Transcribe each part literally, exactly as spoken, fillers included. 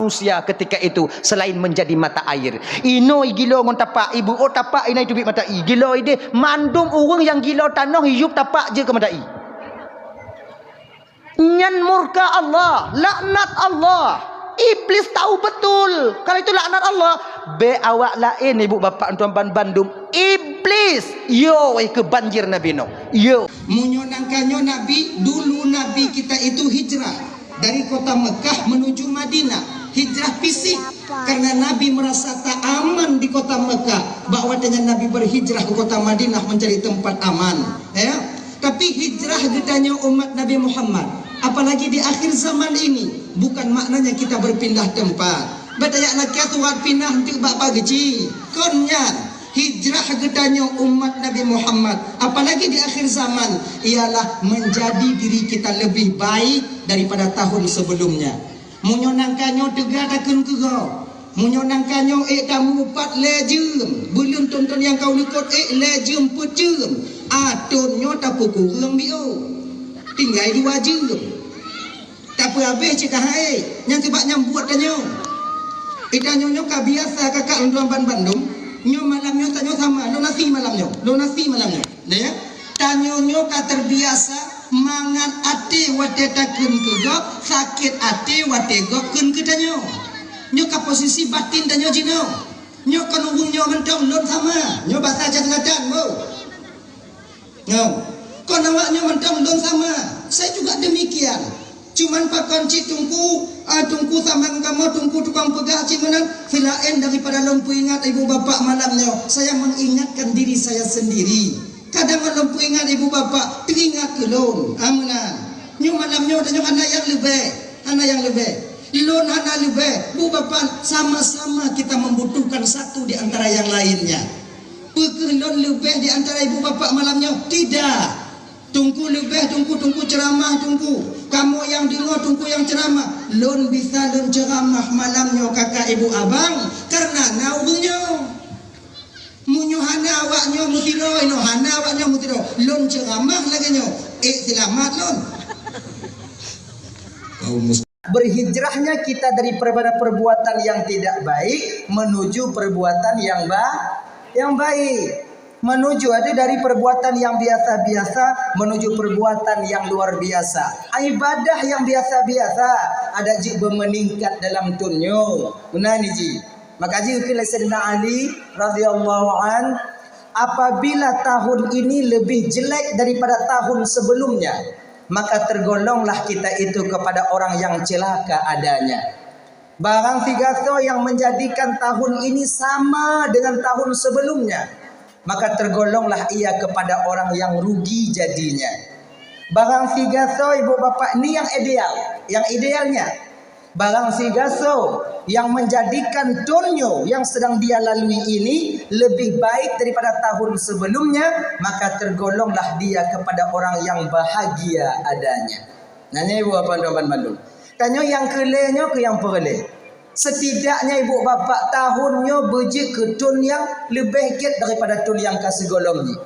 manusia ketika itu selain menjadi mata air. Inoe gilo ngon tapak, ibu oh tapak inoe teubiet mata ie. Gilo ideh, mandum ureuëng nyang gilo tanoh iyup tapak jeuet keu mata ie. Nyan murka Allah, laknat Allah. Iblis tahu betul kalau itu laknat Allah. Bék awak laén, ibu bapak tuan ban bandum, Iblis yo keu banjir Nabi Nuh. Yo. Meunyoe nangka nyoe Nabi, dulu Nabi kita itu hijrah dari kota Mekah menuju Madinah. Hijrah fisik karena Nabi merasa tak aman di kota Mekah. Bak watée nyan Nabi berhijrah ke kota Madinah mencari tempat aman. Ya. Tapi hijrah geutanyoe umat Nabi Muhammad, apalagi di akhir zaman ini, bukan maknanya kita berpindah tempat. Bék tajak lakée surat pinah teuk bak pageuci. Kon nyan, hijrah geutanyoe umat Nabi Muhammad, apalagi di akhir zaman, ialah menjadi diri kita lebih baik daripada tahun sebelumnya. Meunyoe nangka nyoe teuga takheun keu gob, meunyoe nangka nyoe ék kamoe pat lhée jeuem, buleuen thon-thon nyang ka u likot ék lhée jeuem peuet jeuem, a thon nyoe tapeukureueng biôh. Tinggai dua jeuem. Tapeuhabéh cit ka hai, nyan sabab nyang buet tanyoe. Ita nyoe nyoe ka biasa kakak lôn tuan ban bandum, nyoe malam nyoe tanyoe sama, lôn nasi malam nyoe, lôn nasi malam nyoe. Nah, ya. Tanyoe nyoe ka terbiasa mangat até watée takheun keu gob, sakét até watée gob kheun keu tanyoe. Nyoe ka posisi batin tanyoe jinoe. Nyoe kon ureuëng nyoe mantong lôn sama. Nyoe basa Aceh Selatan, bo. Nyoe. Kon awak nyoe mantong lôn sama. Saya juga demikian. Cuman pakon cit teungku, ah, teungku sama kamoe, teungku tukang peugah cit meunan, selaén daripada lôn peuingat ibu bapak malam nyoe, saya mengingatkan diri saya sendiri. Kadang lôn peuingat ibu bapak, teuingat keu lôn. Ah, meunan. Nyoe malam nyoe tanyoe hana nyang leubeh, hana nyang leubeh. Lôn hana leubeh, bu bapak, sama-sama kita membutuhkan satu di antara yang lainnya. Peu kheueh lôn leubeh di antara ibu bapak malam nyoe? Tidak. Teungku leubeh, teungku, teungku ceramah, teungku. Kamoe nyang deungoe, teungku nyang ceramah. Lôn bisa lôn ceramah malam nyoe kakak ibu abang, karena na ureuëng nyoe. Meunyoe hana awak nyoe meusidroe, inoe hana awak nyoe meusidroe, lôn ceramah lagée nyoe, ék seulamat lôn. Kaum mus- Berhijrahnya kita daripada perbuatan yang tidak baik menuju perbuatan yang ba-, yang baik. Menuju ada dari perbuatan yang biasa-biasa menuju perbuatan yang luar biasa. Ibadah yang biasa-biasa ada jeuet beumeuningkat dalam thon nyoe. Meunan jih. Maka jih keu Saidina Ali radhiyallahu an, apabila tahun ini lebih jelek daripada tahun sebelumnya, maka tergolonglah kita itu kepada orang yang celaka adanya. Barang sigasoe yang menjadikan tahun ini sama dengan tahun sebelumnya, maka tergolonglah ia kepada orang yang rugi jadinya. Barang sigasoe ibu bapak ni yang ideal, yang idealnya. Barang sigasoe yang menjadikan thon nyoe yang sedang dia lalui ini lebih baik daripada tahun sebelumnya, maka tergolonglah dia kepada orang yang bahagia adanya. Nah, nyoe ibu bapak tuan ban bandum. Tanyoe nyang keu lhée nyoe keu nyang peureulée. Setidaknya ibu bapak tahun nyoe beujeuet keu thon nyang leubeh gét daripada thon nyang ka sigohlom jih.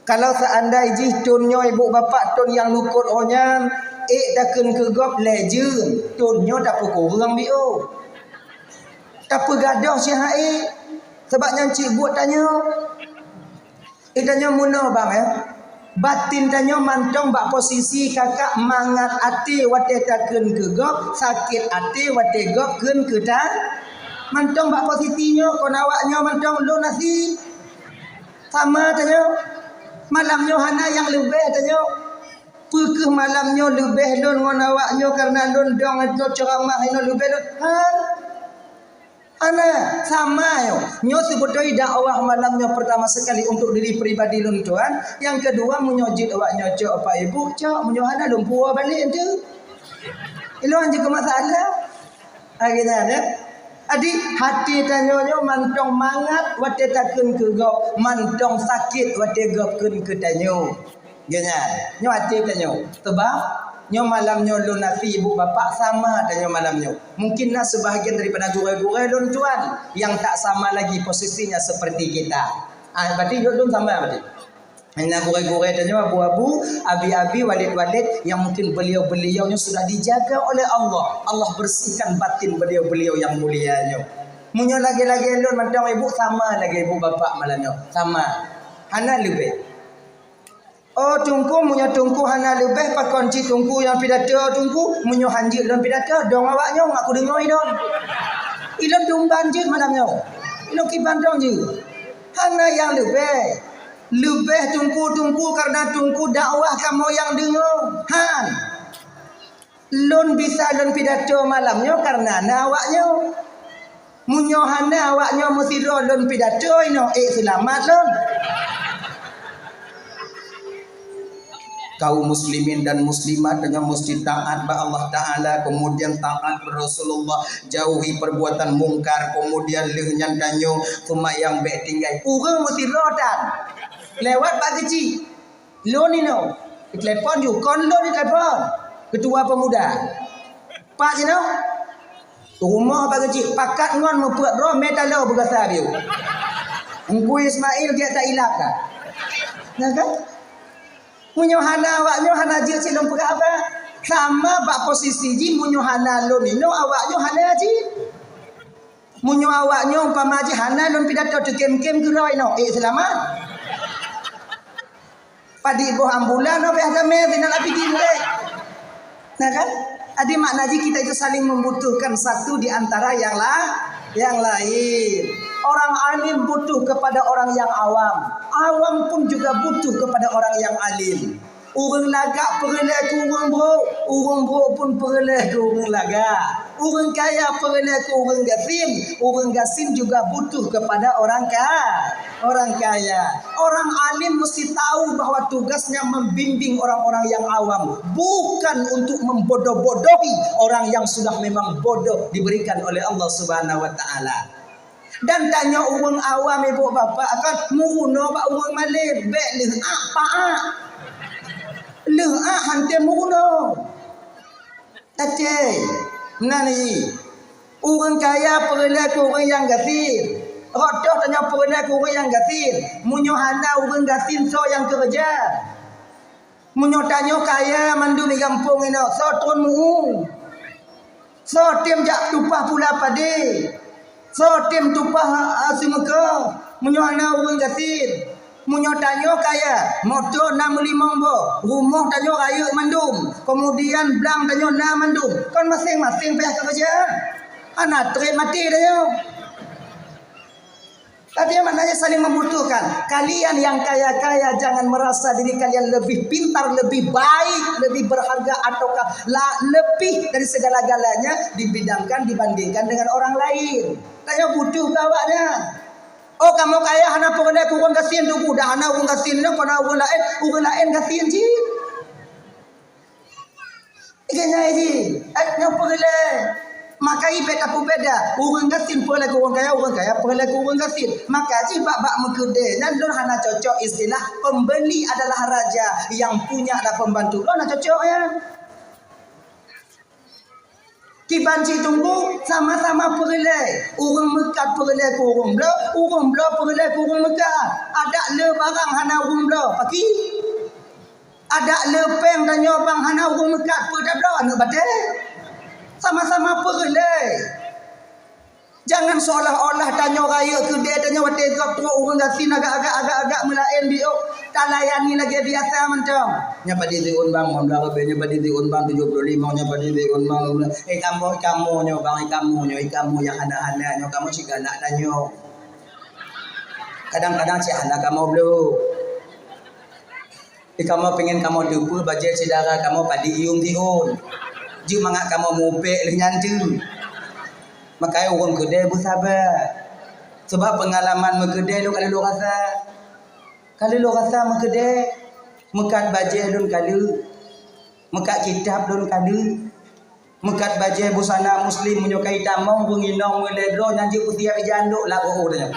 Kalau seandai jih thon nyoe ibu bapak thon nyang lukot ho nyan, ék takheun keu gob lhée jeuem, thon nyoe tapeukureueng biôh. Tapeugadôh cit hai, sabab nyan cit buet tanyoe. Geutanyoe meunoe bang, eh. Batin tanyoe mantong bak posisi kakak mangat até watée takheun keu gob, sakét até watée gob kheun keu ta-, mantong bak posisi nyoe kon awak nyoe mantong lôn asie. Sama tanyoe. Malam nyoe hana nyang leubeh tanyoe. Peu kheueh malam nyoe leubeh lôn ngon awak nyoe kareuna lôn dong lôn ceramah inoe leubeh lôn? Han. Hana, sama nyoe. Nyoe sibeutôi dakwah malam nyoe pertama sekali untuk diri pribadi lôn tuan. Nyang keudua, meunyoe jeuet awak nyoe cok Bapak Ibu, cok. Meunyoe hana, lôn puwoe balek enteuk. Ilôn jeuet keu masalah. Lagée nyan, ya. Jadi, até tanyoe nyoe mantong mangat watée takheun keu gob, mantong sakét watée gob kheun keu tanyoe. Geuhnyan, nyoe até tanyoe. Sebab, nyoe malam nyoe lôn asie ibu bapak sama tanyoe malam nyoe. Mungkin na sebahagian daripada gurée-gurée lôn tuan nyang tak sama lagi posisinya seperti kita. Ah, berarti nyoe lôn sama berarti. Hana gurée-gurée tanyoe, abu-abu, abi-abi, walid-walid yang mungkin beliau-beliau nyoe sudah dijaga oleh Allah. Allah bersihkan batin beliau-beliau yang mulia nyoe. Meunyoe lagée-lagée lôn mantong ibu, sama lagée ibu bapak malam nyoe. Sama. Hana leubeh. Oh, Teungku, meunyoe Teungku hana leubeh, pakon cit Teungku nyang pidato, Teungku? Meunyoe han jeuet lôn pidato, dong awak nyoe, mak kudeungoe dong. Ilôn tumban jeuet malam nyoe. Ilôn kiban dong jeuet. Hana nyang leubeh. Leubeh Teungku, Teungku, karena Teungku dakwah kamoe nyang deungoe. Han. Lôn bisa lôn pidato malam nyoe karena na awak nyoe. Meunyoe hana awak nyoe meusidroe lôn pidato inoe, ék seulamat lôn. Kaum muslimin dan muslimat, tanyoe mesti taat bak Allah Taala, kemudian taat bak Rasulullah, jauhi perbuatan mungkar, kemudian lheueh nyan tanyoe seumayang bék tinggai. Ureuëng meusidroe tan lewat bak keuchik. Lôn inoe, telepon ju, kon lôn telepon. Ketua pemuda. Pak jinoe, rumoh bak keuchik, pakat ngon meupeuet droe mé taloe beugasa biu. Teungku Ismail gét that ilap ka. Nah kan? Meunyoe hana awak nyoe hana jeuet cit lôn peugah haba. Sama bak posisi jih meunyoe hana lôn inoe awak nyoe hana jih. Meunyoe awak nyoe umpama jih hana lôn pidato teukem-kem keudroe inoe, ék seulamat. Padit boh ambulan, oh, payah damé Zainal Abidin deh. Nah kan? Jadi makna jih kita itu saling membutuhkan satu di antara yang la-, yang lain. Orang alim butuh kepada orang yang awam. Awam pun juga butuh kepada orang yang alim. Ureuëng lagak peureulée keu ureuëng brok, ureuëng brok pun peureulée keu ureuëng lagak. Ureuëng kaya peureulée keu ureuëng gasien, ureuëng gasien juga butuh kepada orang ka-, orang kaya. Orang alim mesti tahu bahwa tugasnya membimbing orang-orang yang awam, bukan untuk membodoh-bodohi orang yang sudah memang bodoh diberikan oleh Allah Subhanahu wa Taala. Dan tanyoe ureuëng awam, ibu bapak, kan meurunoe bak ureuëng malém, bék lheueh ak paak. Lheueh ak han tem meurunoe. Até, meunan jih. Ureuëng kaya peureulée keu ureuëng nyang gasien. Rot toh tanyoe peureulée keu ureuëng nyang gasien. Meunyoe hana ureuëng gasien, soe nyang keureuja? Meunyoe tanyoe kaya mandum di gampông inoe, soe tron meu-ueng? Soe tem jak tumpah pula padé? Soe tem tumpah, a, a, seumeukeu? Meunyoe hana ureuëng gasien. Meunyoe tanyoe kaya, moto na meulimong boh, rumoh tanyoe rayeuk mandum, kemudian blang tanyoe na mandum, kon maséng-maséng payah keureuja. Hana treb maté tanyoe. Tapi maknanya saling membutuhkan. Kalian yang kaya-kaya jangan merasa diri kalian lebih pintar, lebih baik, lebih berharga ataukah la-, lebih dari segala-galanya dibidangkan, dibandingkan dengan orang lain. Tanyoe butuh keu awaknyan. Oh, kamoe kaya hana peureulée keu ureuëng gasien, tuku dah hana ureuëng gasien nyoe, kon na ureuëng laén, ureuëng laén gasien cit. Ikan nyai jih, eh, nyoe peureulée. Maka i bék tapeubeda, ureuëng gasien peureulée keu ureuëng kaya, ureuëng kaya peureulée keu ureuëng gasien. Maka jih bak-bak meukeudée nyan lôn hana cocok istilah pembeli adalah raja, yang punya adalah pembantu. Lôn hana cocok nyan. Kiban cit Teungku sama-sama peureulée, ureuëng meukat peureulée keu ureuëng bloe, ureuëng bloe peureulée keu ureuëng meukat. Adak le barang hana ureuëng bloe, pakri? Adak le péng tanyoe bang hana ureuëng meukat, peue tabloe aneuëk batée? Sama-sama peureulée. Jangan seolah-olah tanyoe rayeuk keudée tanyoe watée gob trok ureuëng gasien agak-agak, agak-agak meulaén biôh, talayani lagée biasa mantong. Nyoe padit siôn bang, lhèe blah ribèe, nyoe padit siôn bang, tujoh ploh limong, nyoe padit siôn bang, lhèe blah. Eh, kamoe, kamoe nyoe bang, eh, kamoe nyoe, eh, kamoe nyang hana-hana nyoe, kamoe cit galak tanyoe. Kadang-kadang cit hana kamoe bloe. Di kamoe pengen kamoe teupeue bajée syedara kamoe padit yuem siôn. Jeuet mangat kamoe mupék lheueh nyan teuk. Makajih ureuëng keudée beusaba. Sabab peungalaman meukeudée lôn ka lheueh lôn rasa. Ka lheueh lôn rasa meukeudée, meukat bajée lôn ka lheueh, meukat kitab lôn ka lheueh. Meukat bajée busana muslim meunyoe ka itamong beunginong meulée droe nyan jeuet peusiap ija andok lam rot-rot nyan.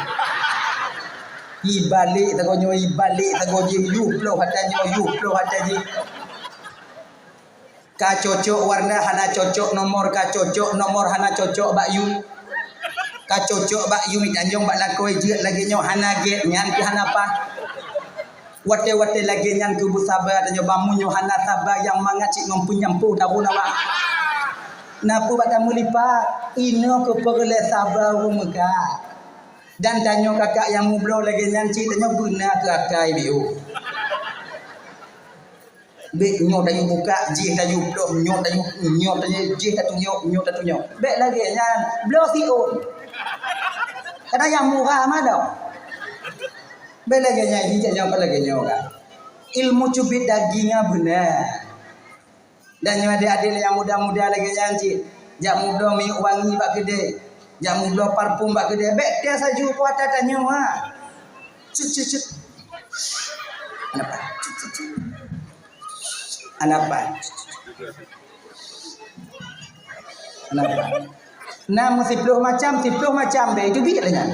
Ibalek sagoe nyoe, ibalek sagoe jih, yue ploh ata nyoe, yue ploh ata jih. Ka cocok warna hana cocok nomor, ka cocok nomor hana cocok bak yue. Ka cocok bak yue tanjong bak lakoe jeuet lagée nyoe hana gét nyan pih hana paih. Watée-watée lagée nyan keuh beusaba, tanyoe ban meunyoe hana saba nyang mangat cit ngon peunyampoh daun awak. Na peue bak tameulipat, inoe keuh peureulée saba ureuëng meukat. Dan tanyoe kakak nyang mubloe lagée nyan cit, tanyoe beuna keu akai biôh. Bék nyoe tanyoe buka, jih tanyoe bloe, nyoe tanyoe, nyoe tanyoe, jih tatunyok, nyoe tatunyok. Bék lagée nyan, bloe siôn. Kadang nyang murah mah dong. Bék lagée nyan, jih tanyoe kon lagée nyoe kan. Ilmu cubit daging nyan beuna. Dan nyoe adék-adék nyang muda-muda lagée nyan cit, jak mubloe minyeuk wangi bak keudè, jak mubloe parfum bak keudè, bék teuh saju kuat tanyoe ha. Cut, cut, cut. Anapa? Cut, cut, cut. Anapa? Anapa? Na meusiploh macam, siploh macam bék itu biet nyan.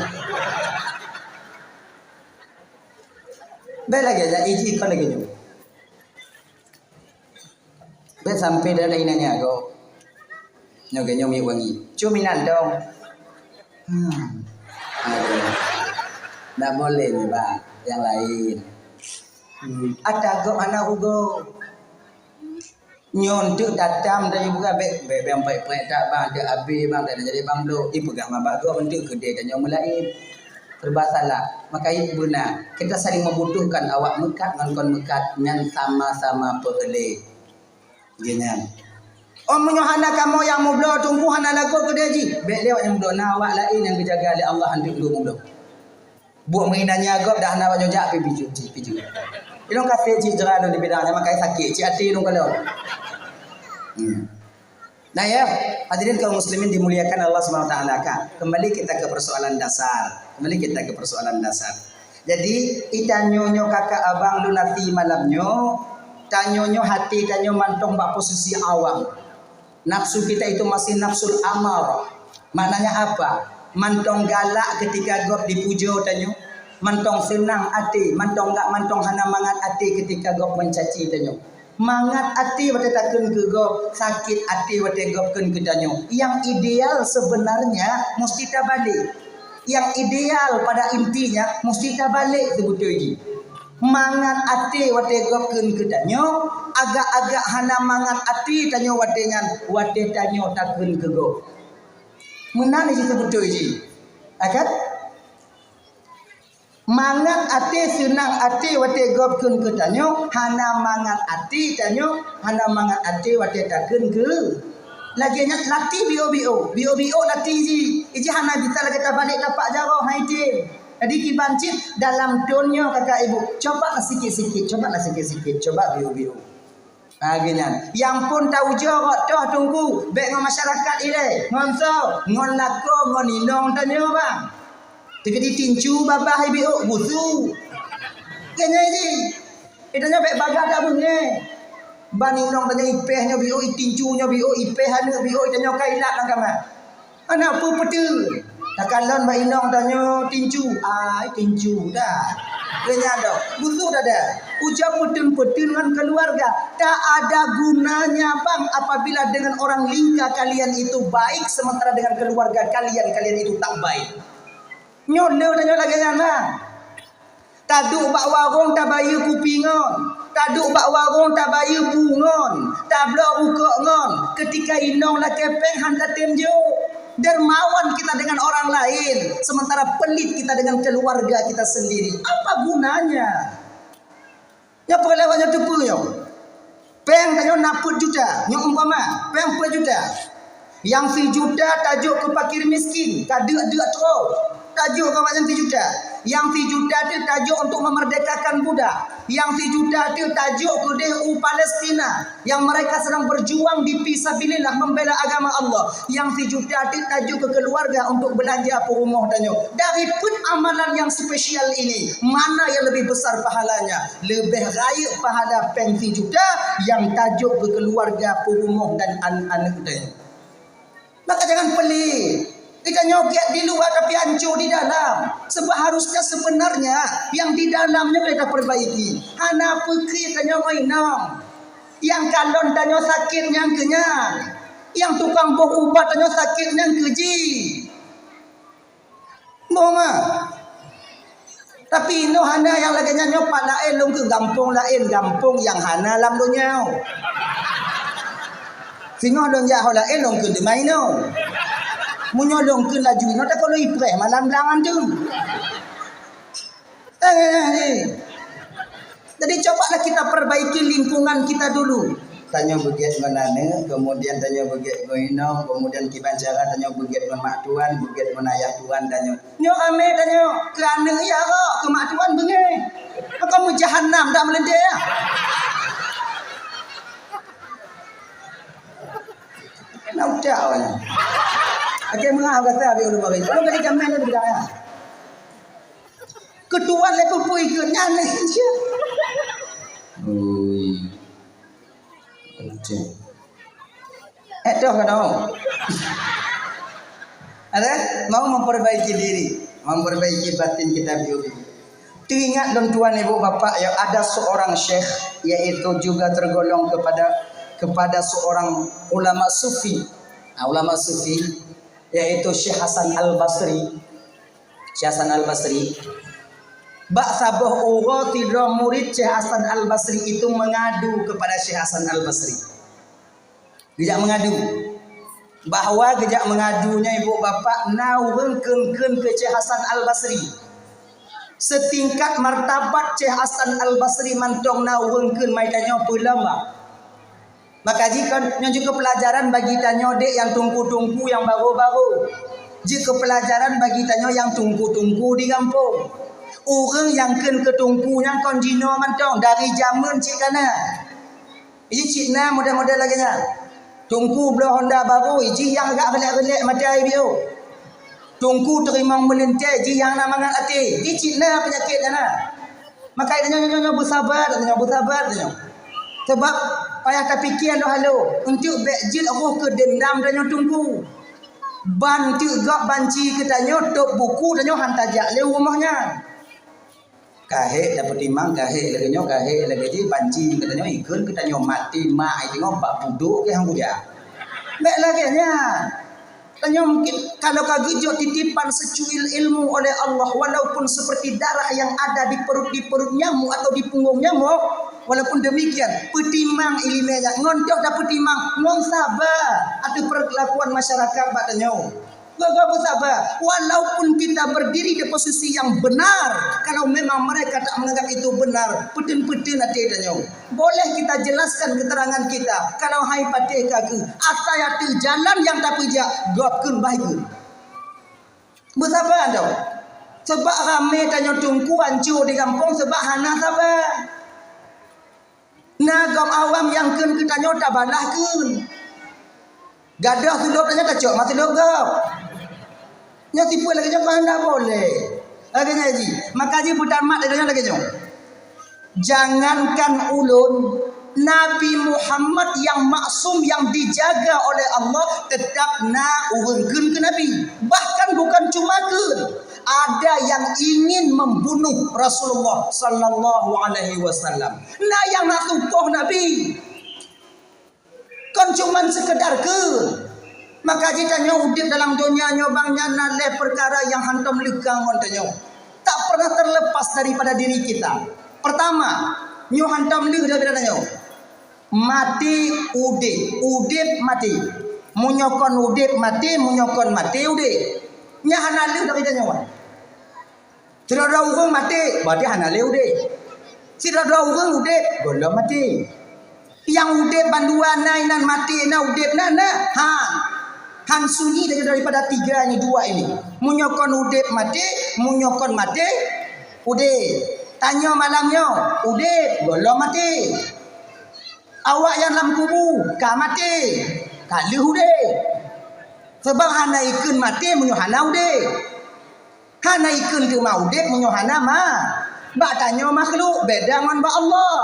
Bék lagée nyan, iji kon lagée nyoe. Bék sampai dah lain nanya kau. Nyoe geuh nyoe minyeuk wangi. Cuma inan dong. Hmm. Ndak boleh ni bang, yang lain. Hmm. Ada gop hana ugo. Nyoe enteuk tatam dari bukan bék bék bék pek-pek tak bang, tak habis bang, tak jadi bang blok. Ipeugah mabak gop enteuk keudè tanyoe meulaén. Serba salah. Maka itu beuna. Kita saling membutuhkan awak meukat ngon kon meukat nyan sama-sama peureulée. Geuh nyan. Oh, meunyoe hana kamoe nyang mubloe teungku hana lagot keudè jih, bék lé awak nyang mubloe, na awak laén nyang geujaga lé Allah hantom lôn mubloe. Buet meuinan nyan gob dah hana awak nyoe jak pi biju, pi biju. Ilôn kaseh cit jera lôn di bidang nyan makai sakét cit até lôn kalon. Hmm. Nah ya, hadirin kaum muslimin dimuliakan Allah Subhanahu wa taala kan. Kembali kita ke persoalan dasar. Kembali kita ke persoalan dasar. Jadi, itanyoe nyoe kakak abang lôn até malam nyoe, tanyoe nyoe hati tanyoe mantong bak posisi awam. Nafsu kita itu masih nafsul amar. Maknanya apa? Mantong galak ketika gob dipujoe tanyoe, mantong seunang até, mantong gak mantong hana mangat até ketika gob mencaci tanyoe. Mangat até watée takheun keu gob, sakét até watée gob kheun keu tanyoe. Yang ideal sebenarnya musti tabalek. Yang ideal pada intinya musti tabalek seubeutôi jih. Mangat até watée gob kheun keu tanyoe, agak-agak hana mangat até tanyoe watée nyan, watée tanyoe takheun keu gob. Meunan jih seubeutôi jih. Akan? Mangat até, seunang até watée gob kheun keu tanyoe, hana mangat até tanyoe, hana mangat até watée takheun keu. Lagée nyan latih biôh-biôh, biôh-biôh latih jih. Iji hana bisa lagée tabalek tapak jaroe hai tem. Jadi kiban cit dalam thon nyoe kakak ibu, coba lah sikit-sikit, coba lah sikit-sikit, coba biôh-biôh. Ha, geuh nyan. Nyang phon taujoe rot toh teungku, bék ngon masyarakat ilée, ngon soe, ngon lakoe, ngon inong tanyoe bang. Teukeudi tincu babah ibi ôk busu. Keu nyan jih. Itanyoe bék bagah tabeungéh. Ban inong tanyoe ipéh nyoe biôk, itincu nyoe biôk, ipéh aneuk biôk, itanyoe ka ilat lam kama. Hana peue-peue. Takalon bak inong tanyoe tincu, ai tincu dah. Keu nyan doh, busu dah dah. Ujoe peuteun-peuteun ngon keluarga. Tak ada gunanya bang apabila dengan orang lingka kalian itu baik sementara dengan keluarga kalian, kalian itu tak baik. Nyoe le tanyoe lagée nyan lah. Taduek bak warong tabayeue kupi ngon, taduek bak warong tabayeue bu ngon, tabloe rukok ngon, keutika inong lakée péng han tatem jok. Dermawan kita dengan orang lain, sementara pelit kita dengan keluarga kita sendiri. Apa gunanya? Nyoe peue lagée nyoe teupeue nyoe. Péng tanyoe na peuet juta, nyoe umpama, péng peuet juta. Nyang sijuta tajok keu fakir miskin, ka deuk-deuk troe. Tajok keu awaknyan sijuta. Nyang sijuta teuh tajok untuk memerdekakan budak. Nyang sijuta teuh tajok keudeh u Palestina yang mereka sedang berjuang di fisabilillah membela agama Allah. Nyang sijuta teuh tajok keu keluarga untuk belanja peurumoh tanyoe. Dari peuet amalan yang spesial ini, mana yang lebih besar pahalanya? Leubeh rayeuk pahala péng sijuta nyang tajok keu keuluwarga, peurumoh dan aneuk-aneuk teuh. Maka jangan pelit. Kita nyoe giat di luwa tapi ancô di dalam. Sebab harusnya sebenarnya yang di dalam nyoe kita perbaiki. Hana peukri tanyoe ngon inong. Nyang kalon tanyoe sakét nyang keu nyan. Nyang tukang boh ubat tanyoe sakét nyang keu jih. Boh ma. Tapi inoe hana nyang lagèe nyan, nyoe pat laén lôn kheun gampông laén, gampông nyang hana lam donya. Singoh lôn jak ho laén lôn kheun teuma inoe. Meunyoe lôn kheun laju inoe, takot lôn ipreh malam blang antu. Eh, eh, eh. Jadi cobalah kita perbaiki lingkungan kita dulu. Tanyoe beugèt ngon aneuk, kemudian tanyoe beugèt ngon inong, kemudian kiban cara tanyoe beugèt ngon mak tuan, beugèt ngon ayah tuan tanyoe. Nyoe amé tanyoe, keu aneuk ya kok, keu mak tuan beungèh. Maka meujahanam dak meulintèe ya. Nak ucap awak nyan. Oke, meuah kata habis ulun bagi. Ulun tadi jamé ni bidang ya. Keu tuan lé pupui keu nyan lé. Ui. Oke. Eh, dah kena. Ada? Mau memperbaiki diri, memperbaiki batin kita dulu. Teuingat lôn tuan ibu bapak ya, ada seorang syekh, yaitu juga tergolong kepada, kepada seorang ulama sufi. Nah, ulama sufi, yaitu Syekh Hasan Al-Basri. Syekh Hasan Al-Basri. Bak saboh uroe sidroe murid Syekh Hasan Al-Basri itu mengadu kepada Syekh Hasan Al-Basri. Geujak mengadu. Bahwa geujak mengadu nyan ibu bapak na ureueng kheun-kheun keu Syekh Hasan Al-Basri. Setingkat martabat Syekh Hasan Al-Basri mantong na ureueng kheun, mai tanyoe peulama. Maka jih kon nyoe jeuet keu pelajaran bagi tanyoe dek nyang tungku-tungku nyang baro-baro. Jeuet keu pelajaran bagi tanyoe nyang tungku-tungku di gampông. Ureueng nyang kheun keu tungku nyan kon jinoe mantong, dari jameun cit ka na. Iji cit na model-model lagèe nyan. Tungku bloe honda baro, iji nyang agak reulek-reulek maté ai biôh. Tungku teurimong meulintèe, iji nyang na mangat até. Iji cit na peunyakét nyan na. Maka tanyoe, nyoe, nyoe, nyoe beusaba, tanyoe beusaba, tanyoe. Sabab payah tapike halo-halo, eunteuk bèk jeuet roh keu deundam tanyoe tungku. Ban teuk gob banci keu tanyoe, tôp buku tanyoe han tajak lé u rumoh nyan. Ka hék tapeutimang, ka hék lagèe nyoe, ka hék lagèe jih, banci keu tanyoe, ikheun keu tanyoe, maté mak ai teungoh bak budôk keu han kujak. Bèk lagèe nyan. Tanyoe mungkin kalau ka geujok titipan secuil ilmu oleh Allah, walaupun seperti darah yang ada di perut, di perut nyamuk atau di punggung nyamuk, walaupun demikian, peutimang ileumèe nyan, ngon toh tapeutimang, ngon saba ateueh perlakuan masyarakat bak tanyoe. Geuh-geuh beusaba, walaupun kita berdiri di posisi yang benar, kalau memang mereka tak menganggap itu benar, peutén-peutén até tanyoe. Boleh kita jelaskan keterangan kita, kalau hai patéh ka keuh, asai ateueh jalan nyang tapeujak, gob kheun bah kheun. Beusaba nyoe. Sabab ramé tanyoe tungku ancô di gampông sabab hana saba. Na gob awam nyang kheun keu tanyoe tabalah kheun. Gadôh sulôb tanyoe tacok ma sulôb gob. Nyoe tipe lagèe nyoe kon hana boleh. Lagèe nyan jih. Maka jih peutamat lagèe nyoe, lagèe nyoe. Jangankan ulôn, Nabi Muhammad yang maksum, yang dijaga oleh Allah, tetap na ureueng kheun keu Nabi. Bahkan bukan cuma kheun, ada yang ingin membunuh Rasulullah sallallahu alaihi wasallam. Na nyang na tukoh Nabi. Kon cuman sekedar kheun. Maka jih tanyoe udép dalam donya nyoe bang nyan na lhèe peukara nyang hantom lheueh ka ngon tanyoe. Tak pernah terlepas daripada diri kita. Pertama, nyoe hantom lheueh daripada tanyoe. Maté, udép, udép, maté. Meunyoe kon udép, maté, meunyoe kon maté, udép. Nyan hana lheueh dari tanyoe. Sidroe-droe ureueng maté, berarti hana lé udép. Sidroe-droe ureueng udép, gohlom maté. Nyang udép bandua na, inan maté na, udép na, na. Ha. Han sunyi lagèe daripada tiga ini, dua ini. Meunyoe kon udép maté, meunyoe kon maté udép. Tanyoe malam nyoe, udép, gohlom maté. Awak nyang lam kubu ka maté, ka lheueh udép. Sabab hana ikheun maté meunyoe hana udép. Hana ikheun teuma udép meunyoe hana ma-, bak tanyoe makhluk, beda ngon bak Allah.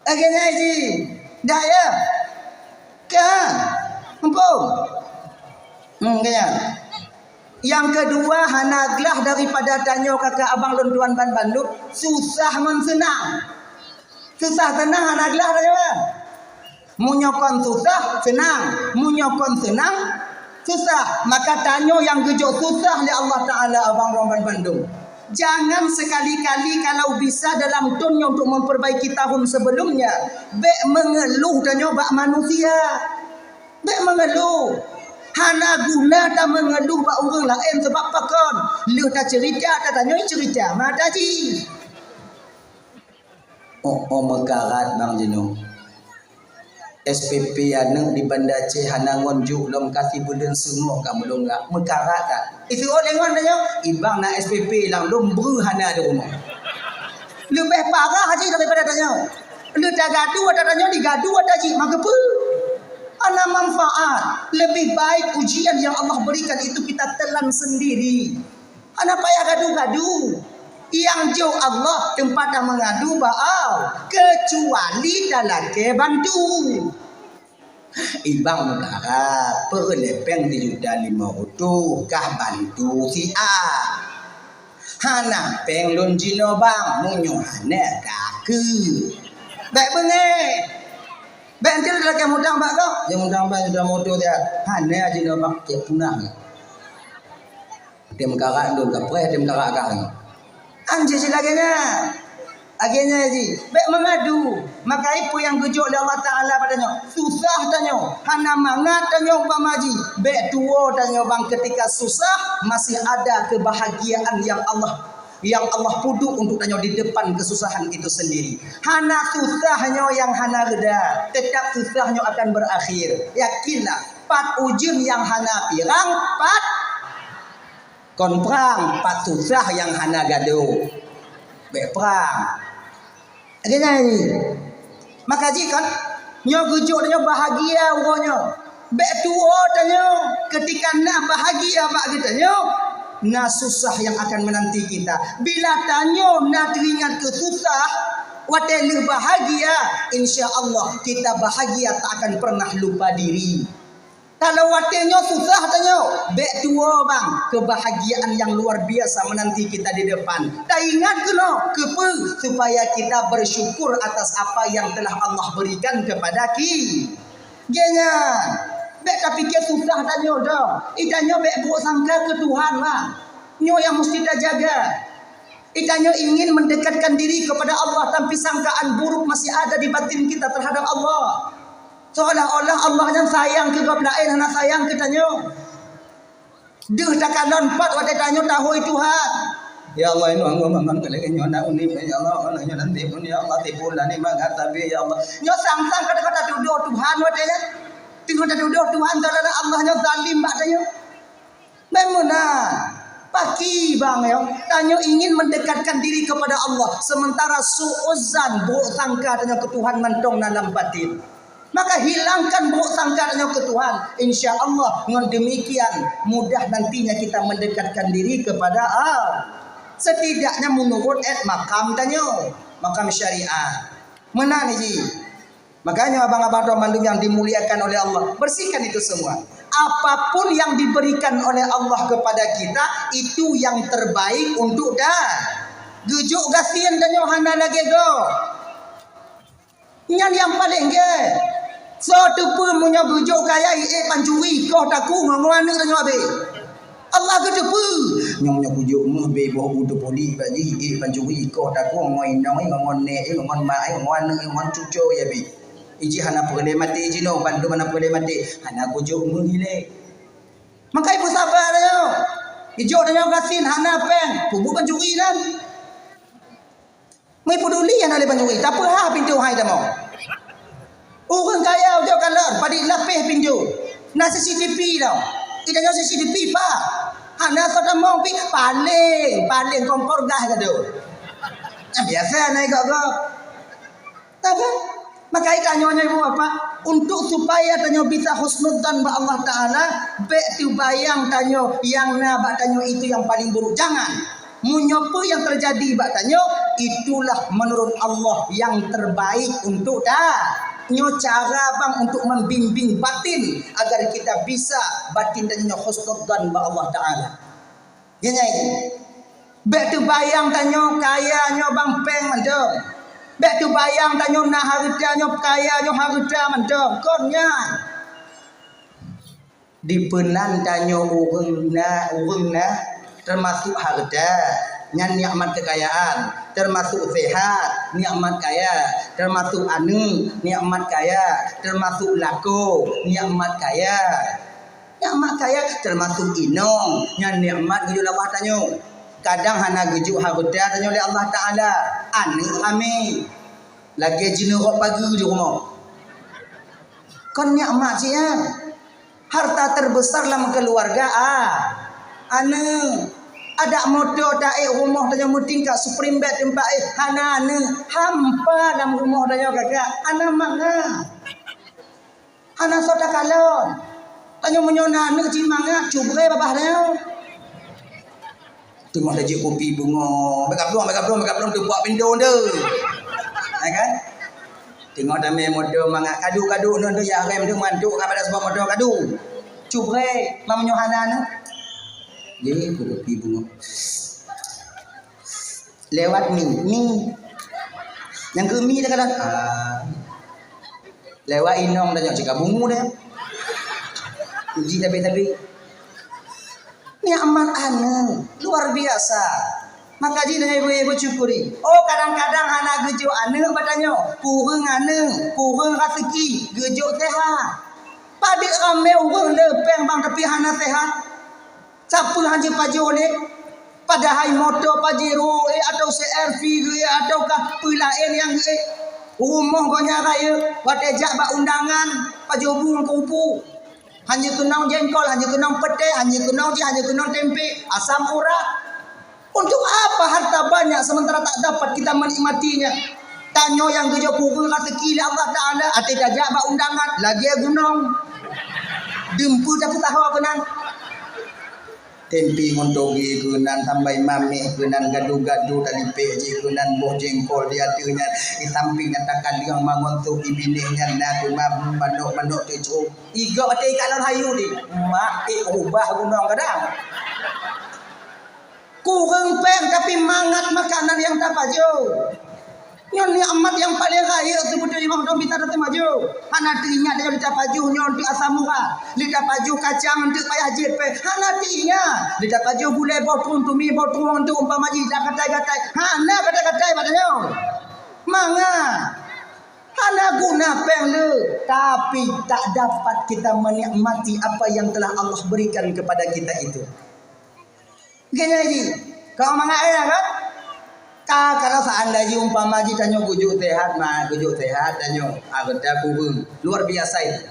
Lagèe nyan jih. Dah ya? Ka. Muphom? Hmm, lagèe nyan. Nyang keudua, hana glah daripada tanyoe kaka abang lôn tuan ban bandum, susah ngon seunang. Susah seunang hana glah tanyoe. Meunyoe kon susah, seunang. Meunyoe kon seunang, susah. Maka tanyoe nyang geujok susah lé Allah Taala abang droe ban bandum. Jangan sekali-kali kalau bisa dalam thôn nyoe untuk memperbaiki tahun sebelumnya, bék mengeluh tanyoe bak manusia. Bék mengeluh. Hana guna tameungeluh bak ureuëng laén, sabab pakon? Lheueh taceurita, tatanyoe ceurita mata jih. Oh, oh, meukarat bang jinoe. S P P aneuk di Banda Aceh hana ngon juk lom, ka sibuleuen seungoh ka meulungak. Meukarat ka. Iseuôt lé ngon tanyoe, "Ibang na S P P lam lôn breuh hana di rumoh." Leubeh parah jih daripada tanyoe. Lheueh tagadu ata tanyoe, digadu ata jih, maka peue? Hana manfaat. Lebih baik ujian yang Allah berikan itu kita telan sendiri. Hana payah gadu-gadu. Nyang jok Allah teumpat tameungadu bak Allah, keucuali talakée bantu. Ibang meukarat, peureulée péng sijuta limong reutôh kah bantu si A. Hana péng lôn jinoe bang, meunyoe hana ka keu. Bék beungéh. Bék enteuk talakée mutang bak gob. Nyang mutang bak sijuta limong reutôh siat. Hana jinoe bang, cek punah. Tem karak lôn, kapreh tem karak kah. Anjih cit lagée nyan. Lagée nyan jih, bék meungadu. Maka peue nyang geujok lé Allah Taala bak tanyoe? Susah tanyoe, hana mangat tanyoe umpama jih. Bék tuwoe tanyoe bang, ketika susah masih ada kebahagiaan yang Allah, yang Allah peuduek untuk tanyoe di depan kesusahan itu sendiri. Hana susah nyoe nyang hana reda, tetap susah nyoe akan berakhir. Yakinlah, pat ujeuen nyang hana pirang, pat kon prang, pat susah nyang hana gado. Bék prang. Lagée nyan. Maka jih kan, nyoe geujok tanyoe bahagia uroe nyoe. Bék tuwoe tanyoe, ketika na bahagia bak geutanyoe, na susah yang akan menanti kita. Bila tanyoe na teuingat keu susah, watée lheueh bahagia, insya Allah kita bahagia tak akan pernah lupa diri. Kalau watée nyoe susah tanyoe, bék tuwoe bang, kebahagiaan yang luar biasa menanti kita di depan. Taingat keunoe, keupeue? Supaya kita bersyukur atas apa yang telah Allah berikan kepada ki-, geuhnyan. Bék tapike susah tanyoe dong. Itanyoe bék brôk sangka keu Tuhan lah. Nyoe nyang musti tajaga. Itanyoe ingin mendekatkan diri kepada Allah, tapi sangkaan buruk masih ada di batin kita terhadap Allah. Seolah-olah Allah nyan sayang keu gob laén, hana sayang keu tanyoe. Deuh takalon pat watée tanyoe tahôi Tuhan. Ya Allah, inoe ngon mangat keu lagée nyoe na uneuk, ya Allah, nyoe nanti pun, ya Allah, tipu lani mangat tapi, ya Allah. Nyoe sang-sang ka teuka tatudoh Tuhan watée nyan. Teungoh tatudoh Tuhan, seolah-olah Allah nyoe zalim bak tanyoe. Memang na. Paki bang yo, tanyoe ingin mendekatkan diri kepada Allah, sementara su'uzan, buruk sangka tanyoe keu Tuhan mantong na lam batin. Maka hilangkan buruk sangka tanyoe keu Tuhan, insya Allah ngon demikian mudah nantinya kita mendekatkan diri kepada Allah. Setidaknya menurut et makam tanyoe, makam syariat. Meunan jih. Makanya abang-abang dan mandum yang dimuliakan oleh Allah, bersihkan itu semua. Apapun yang diberikan oleh Allah kepada kita, itu yang terbaik untuk dah. Geujok gasien tanyoe hana lagée gob. Nyan yang paling gét. Soe teupeu meunyoe geujok kaya ié pancuri, koh taku ngon aneuk tanyoe abéh. Allah geuteupeue. Nyoe, nyoe kujok meuh bé boh u teupoli bak jih, eh, pancuri ikoh takong ngon inong, eh, ngon nek, eh, ngon mak, eh, ngon aneuk, eh, ngon cucoe ya bi. Iji hana peureulée maté jinoe, bandum hana peureulée maté. Hana kujok meuh ilée. Maka ipeu sabar nyoe. Ijok tanyoe gasien hana péng, peubuet pancuri nyan. Meupeuduli hana lé pancuri, tapeuhah pintoe hai tamong. Ureuëng kaya ujoe kalon, padit lapéh pintoe. Na C C T V tau. Itanyoe C C T V pa. Hana soe tamong pi, paléng, paléng kompor gas gado. Nah, biasa na igok-gok. Nah, kan? Maka itanyoe nyoe ibu bapak, untuk supaya tanyoe bisa husnudzan bak Allah Taala, bék teubayang tanyoe nyang na bak tanyoe itu yang paling buruk. Jangan. Meunyoe peue nyang teujadi bak tanyoe, itulah menurut Allah nyang terbaik untuk ta-, nyoe cara bang untuk membimbing batin agar kita bisa batin tanyoe husnudzan bak Allah Taala. Ya, ya, ya. Bék teubayang tanyoe kaya nyoe bang péng mantong. Bék teubayang tanyoe na hareuta nyoe kaya nyoe hareuta mantong. Kon nyan. Dipeunan tanyoe ureuëng na, ureuëng na, teumasuk hareuta. Nyan nikmat kekayaan, termasuk sehat, nikmat kaya, termasuk aneuk, nikmat kaya, termasuk lakoe, nikmat kaya. Nikmat kaya termasuk inong, nyan nikmat geujok lé Allah tanyoe. Kadang hana geujok hareuta tanyoe lé Allah Taala, aneuk hamé. Lagèe jineuk rot pageue di rumoh. Kon nikmat cit nyan. Harta terbesar lam keluarga, ah, aneuk. Adak moto taék rumoh tanyoe meutingkat Supreme bag teumpat éh, hana aneuk. Hampa lam rumoh tanyoe kakak, hana mangat. Hana soe takalon. Tanyoe meunyoe na aneuk cit mangat, cubre babah tanyoe. Teungoh tajak kupi beungoh, bèk gablong, bèk gablong, bèk gablong, teubuak pintoe tu. Ya kan? Teungoh tamè moto mangat, kadu-kadu nyoe tu ya rem tu mantuk ka pada sebab moto kadu. Cubre, meunyoe hana aneuk. Jih kupi beungoh. Lewat mi, mi. Nyang keu mi dah kadang. Ah. Lewat inong dah nyok cika bungu dah. Uji tapi-tapi. Nikmat aneuk luar biasa. Maka jih dah ibu-ibu syukuri. Oh, kadang-kadang hana geujok aneuk batanyoe, kureueng aneuk, kureueng raseuki, geujok sehat. Padub ramé ureueng le péng bang tapi hana sehat. Sapeue han jipajoh lé? Padahai moto Pajero, eh, atau C R V, eh, ataukah peue laén nyang, eh, rumoh gobnyan rayeuk, watèe jak bak undangan, pajoh bu ngon keurupu. Han jikeunong jengkol, han jikeunong peutèh, han jikeunong jih, han jikeunong tempe, asam urat. Untuk apa harta banyak sementara tak dapat kita menikmatinya? Tanyoe nyang geujok kureueng raseuki lé Allah Taala, até tajak bak undangan, lagèe gunong. Dumpeue tapeutaho keunan. Tempe ngon toge keunan, tambai mamèh keunan, gado-gado talipèh jih keunan, boh jengkol di ateueh nyan, di sampéng nyan takaleueng mangon sop di binéh nyan, na teuma manok-manok teucok. Igok até ikalon hayu di. Mak, eh, ubah gunong kadang. Kureueng péng tapi mangat makanan nyang tapajoh. Nyoe nikmat nyang paleng rayeuk seubeutôi mantong bisa tateumaju. Hana teuingat deungon lé tapajoh nyoe untuk asam urat, lé tapajoh kacang untuk payah jép péng. Hana teuingat lé tapajoh gulai boh trueng, tumi boh trueng untuk umpama jih dak gatai-gatai. Hana gatai-gatai bak tanyoe. Mangat. Hana guna péng le, tapi tak dapat kita menikmati apa yang telah Allah berikan kepada kita itu. Gini ji, kau mangat eh kan? Ka kalau seandainya umpama ji tanyoe geujok sehat, ma geujok sehat tanyoe, harta kureueng, luar biasa itu.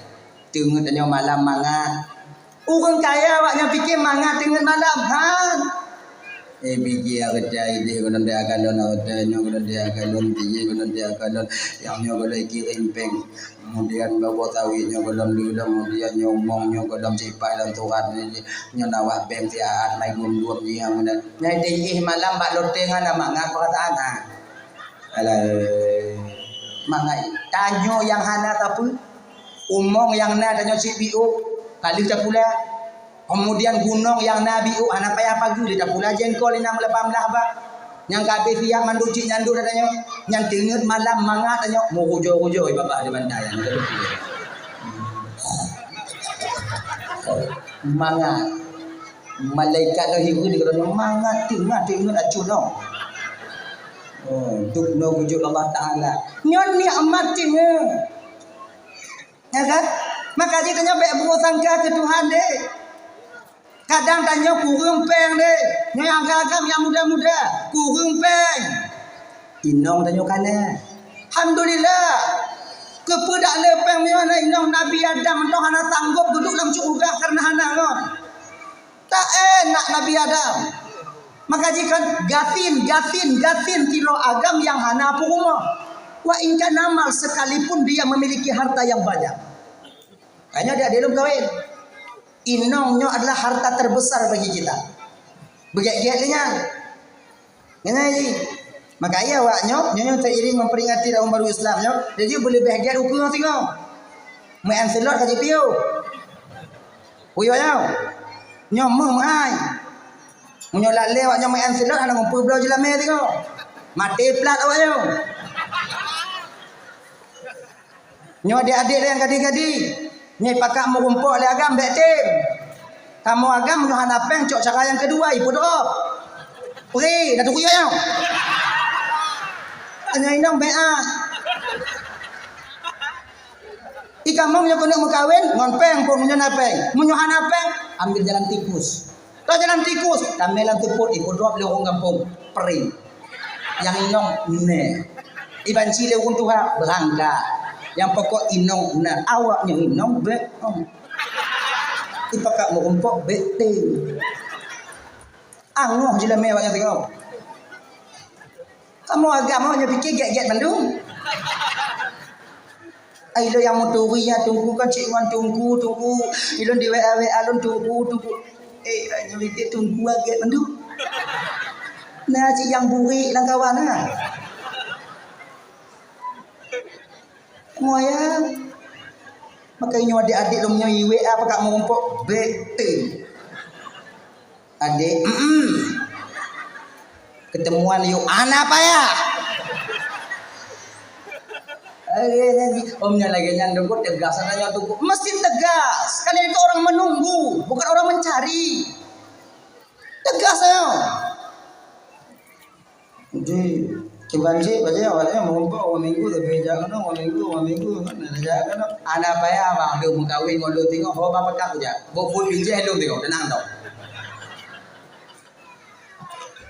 Teungeut tanyoe malam mangat. Ureueng kaya awak nyan pike mangat teungeut malam, ha? Eh, pike harta idéh golom dia galon, harta nyoe golom dia galon, pike golom dia galon, nyang nyoe golom kirém péng. Kemudian bak boh sawit nyoe golom lulom, kemudian nyoe umong nyoe golom sipat lam surat nyoe, nyoe na wak bank siat mai gum-gum jih nyang meunan. Nyang teuh malam bak loteng hana mangat peurasaan, ha. Alah, mangat. Tanyoe nyang hana sapeue, umong nyang na tanyoe cit biôh, ka lheueh tapula. Kemudian gunong nyang na biôh hana payah pageue, tapula jengkol inong lapan blah bak. Nyang ka abéh siap mandum cit nyan duek tanyoe. Nyan teungeut malam mangat tanyoe, meurujoe-rujoe babah di bantai. Mangat. Malaikat nyoe hireuen di keunoe mangat teungeut, teungeut acu nyoe. Oh, duk nyoe geujok Allah Taala. Nyoe nikmat teungeut. Ya kan? Maka jih tanyoe bèk buruk sangka keu Tuhan deh. Kadang tanyoe kureueng péng deh. Nyoe agam-agam nyang muda-muda, kureueng péng. Inong tanyoe ka na. Alhamdulillah. Keupeue dak le péng meunyoe hana inong Nabi Adam mantong hana sanggob geuduek lam syeuruga kareuna hana ngon. Tak enak Nabi Adam. Maka jih kan gasin, gasin, gasin sidroe agam nyang hana peurumoh. Wa in kana mal, sekalipun dia memiliki harta yang banyak. Hanya dia belum kawin. Inong nyoe adalah harta terbesar bagi kita. Beugét-gét lé nyan. Nyan jih. Maka iya awak nyoe, nyoe, nyoe seiring memperingati tahun baru Islam nyoe, jadi beuleubeh gét ukeue singoh. Meu'en seulot ka jipiôh. Uyuek nyoe. Nyoe meuh meuhai. Meunyoe lalé awak nyoe meu'en seulot hana mupeue bloe jeulamé singoh. Maté plat awak nyoe. Nyoe adék-adék nyang gadih-gadih, nyoe pakat meurumpok lé agam bèk tem. Kamoe agam nyoe hana péng cok cara nyang keudua, ipeudrop. Pre, dah turi ayam. Hanya inong B A. Ikamoe nyoe keuneuk meukawen ngon péng pun meunyoe na péng. Meunyoe hana péng, ambil jalan tikus. Ka jalan tikus, tamé lam teupot ipeuduek lé ureueng gampông, pring. Nyang inong nè. Iban ci lé ureueng tuha, beurangkat. Nyang pokok inong na, awak nyoe inong bék. Ipakat meurumpok bék té. Angoh jilamé awak nyan tengok. Kamoe agam awak nyoe pike gét-gét mandum. Ai lôn nyang meuturi nyan teungku kan cit ngon teungku, teungku. Ilôn di W A, W A lôn teungku, teungku. Eh, nyoe pike teungku agét mandum. Na cit nyang burik lam kawan na. Moyang. Maka nyoe adik-adik lôn nyoe W A pakat meurumpok bék té. Adik, mm-mm. Ketemuan yuk, ana payah. Om nyan lagèe nyan dong tegas, ana nyoe tu mesti tegas. Kalian itu orang menunggu, bukan orang mencari. Tegas ayo. Jadi, kiban cit, bajèe awaknyan meurumpok dua minggu, tapi jak keunoe dua minggu, dua minggu, kan, jak keunoe. Ana payah, bang, lôn meukawen ngon lôn tengok, ho bang peugah kujak. Bok phôn bijèh lôn tengok, teunang tau.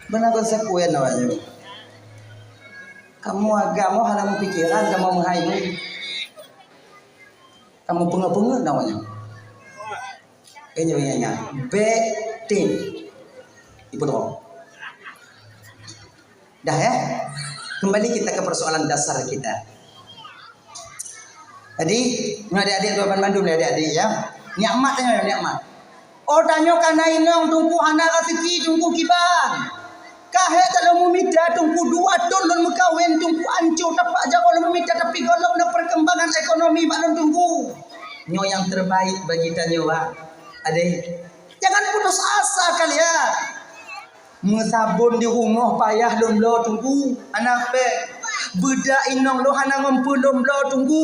Beuna konsekuens awaknyan. Kamoe agam, kamoe hana meupikeran, kamoe meuhai. Kamoe peungeut-peungeut awaknyan. Ingat, ingat, ingat. Bék tem. Ibu tu. Dah ya? Kembali kita ke persoalan dasar kita. Jadi, nyoe adik-adik dua ban bandum ya adik-adik ya. Nikmat ya nikmat. Oh tanyoe ka na inong teungku hana raseuki teungku kiban. Ka hék that lôn meumita teungku dua thon lôn meukawen teungku ancô tapak jaroe lôn meumita tapi gohlom na perkembangan ekonomi bak lôn teungku. Nyoe nyang terbaik bagi tanyoe, Bang. Adéh, jangan putus asa kalian. Meusabon di rumoh payah lôn bloe teungku, hana péng. Beudak inong lôn hana ngon peue lôn bloe teungku.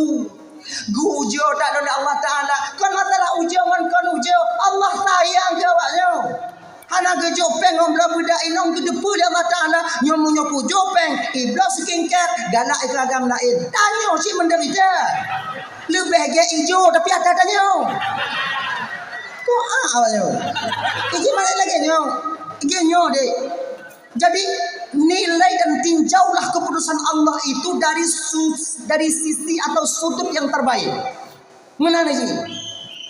Geu-ujoe that lôn lé Allah Taala. Kon masalah ujoe ngon kon ujoe, Allah sayang keu awaknyoe. Hana geujok péng ngon bloe beudak inong geuteupeue lé Allah Taala. Nyoe meunyoe kujok péng, ibloe skincare, galak ikeue agam laén. Tanyoe cit menderita. Leubeh gét ijo tapi ata tanyoe. Kok ah awaknyoe? Iji malah lagèe nyoe. Gét nyoe deh. Jadi nilai dan tinjaulah keputusan Allah itu dari su- dari sisi atau sudut yang terbaik. Meunan cit.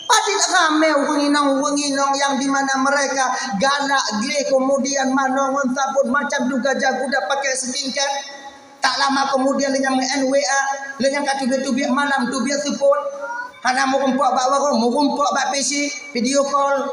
Padit ramé ureueng inong-ureueng inong yang di mana mereka galak gleh kemudian manoe ngon sabon macam duga jaguda pakai skincare. Tak lama kemudian lé nyang meu'en W A, lé nyang ka teubiet-teubiet malam teubiet seupôt. Hana meurumpok bak warong, meurumpok bak P C, video call.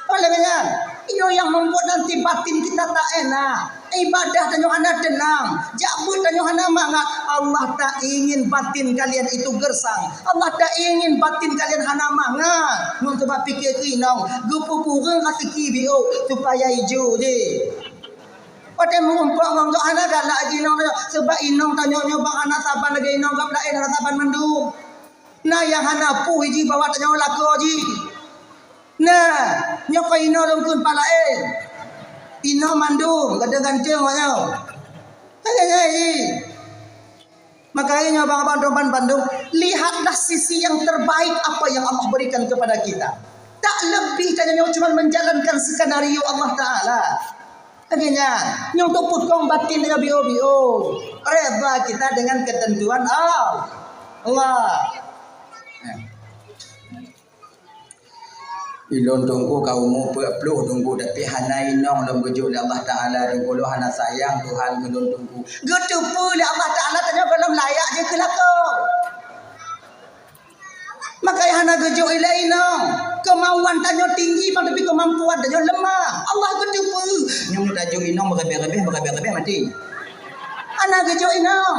Oleh nyan, inoe nyang membuat nanti batin kita tak enak. Ibadah tanyoe hana tenang, jak beuet tanyoe hana mangat. Allah tak ingin batin kalian itu gersang. Allah tak ingin batin kalian hana mangat. Ngon sebab pikir keu inong, geupeukureueng raseuki biôh supaya ijo jih. Watèe meurumpok ngon geuh hana galak lagèe inong, sebab inong tanyoe nyoe bang hana saban lagèe inong geuh laén hana saban mandum. Na nyang hana puih jih bak tanyoe lakoe jih. Nah, nyoe kon inoe lôn kheun pat laén. Inoe mandum, ganteng-ganteng awaknyoe. Hai, hai, hai. Maka hai nyoe bang-bang doban bandum, lihatlah sisi yang terbaik apa yang Allah berikan kepada kita. Tak lebih tanyoe nyoe cuma menjalankan skenario Allah Taala. Akhirnya, nyoe untuk putong batin tanyoe bio-bio. Reda kita dengan ketentuan Allah. Allah. Ilôn teungku ka umu peuet ploh teungku, tapi hana inong lôn geujok lé Allah Taala teungku, lôn hana sayang Tuhan keu lôn teungku. Geuteupeue lé Allah Taala tanyoe gohlom layak jih keu lakoe. Maka hana geujok ilée inong. Keumauan tanyoe tinggi, tapi keumampuan tanyoe lemah. Allah geuteupeue. Nyang tajok inong meurabeh-rabeh, meurabeh-rabeh maté. Hana geujok inong.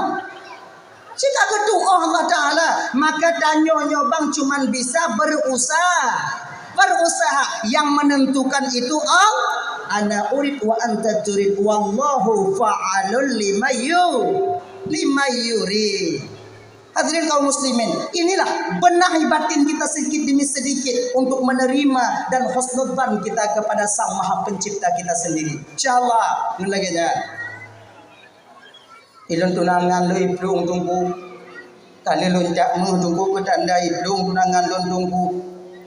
Cit ka geutuoh Allah Taala, maka tanyoe nyoe bang cuman bisa berusaha. Berusaha, yang menentukan itu Allah. Ana urid wa anta turid, wallahu fa'alul lima yu-, lima yurid. Hadirin kaum muslimin, inilah benahi batin kita sedikit demi sedikit untuk menerima dan husnudzan kita kepada Sang Maha Pencipta kita sendiri. Insyaallah, ngon lagée nyan. Ilôn tunangan lôn iplueng Teungku. Ka lheueh lôn jak meuh Teungku, keu tanda iplueng tunangan lôn Teungku.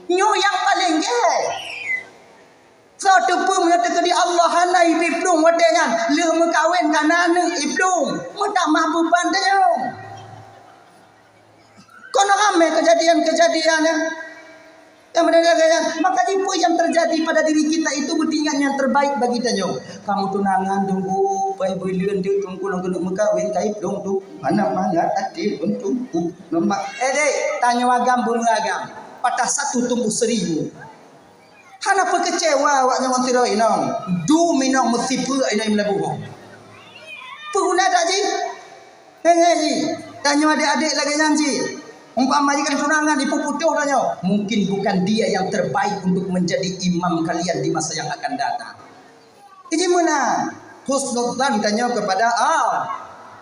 Nyoe nyang paleng gét. Soe teupeu meunyoe teukeudi Allah hana iplueng watée nyan, lheueh meukawen ka na aneuëk iplueng, meutamah beuban tanyoe. Kon ramé keujadian-keujadian nyan. Nyang beuna lagée nyan, maka jipeue nyang teujadi pada diri kita itu beutingat nyang terbaik bagi tanyoe. Kamoe tunangan Teungku, paih buleuen teuk Teungku lôn keuneuk meukawen, ka iplueng Teungku. Mangat-mangat até lôn Teungku. Lemak. Eh dek, tanyoe agam beungoh agam. Patah satu tumbuh seribu. Hana peukeucewa awak nyoe ngon sidroe inong. Dum inong meusipeue inong meulaboh. Peue guna that jih? Hei, hei, jih. Tanyoe adek-adek lagée nyan jih. Umpama jih kan tunangan, ipuputôh tanyoe. Mungkin bukan dia yang terbaik untuk menjadi imam kalian di masa yang akan datang. Jadi meunan, husnudzan tanyoe kepada Allah.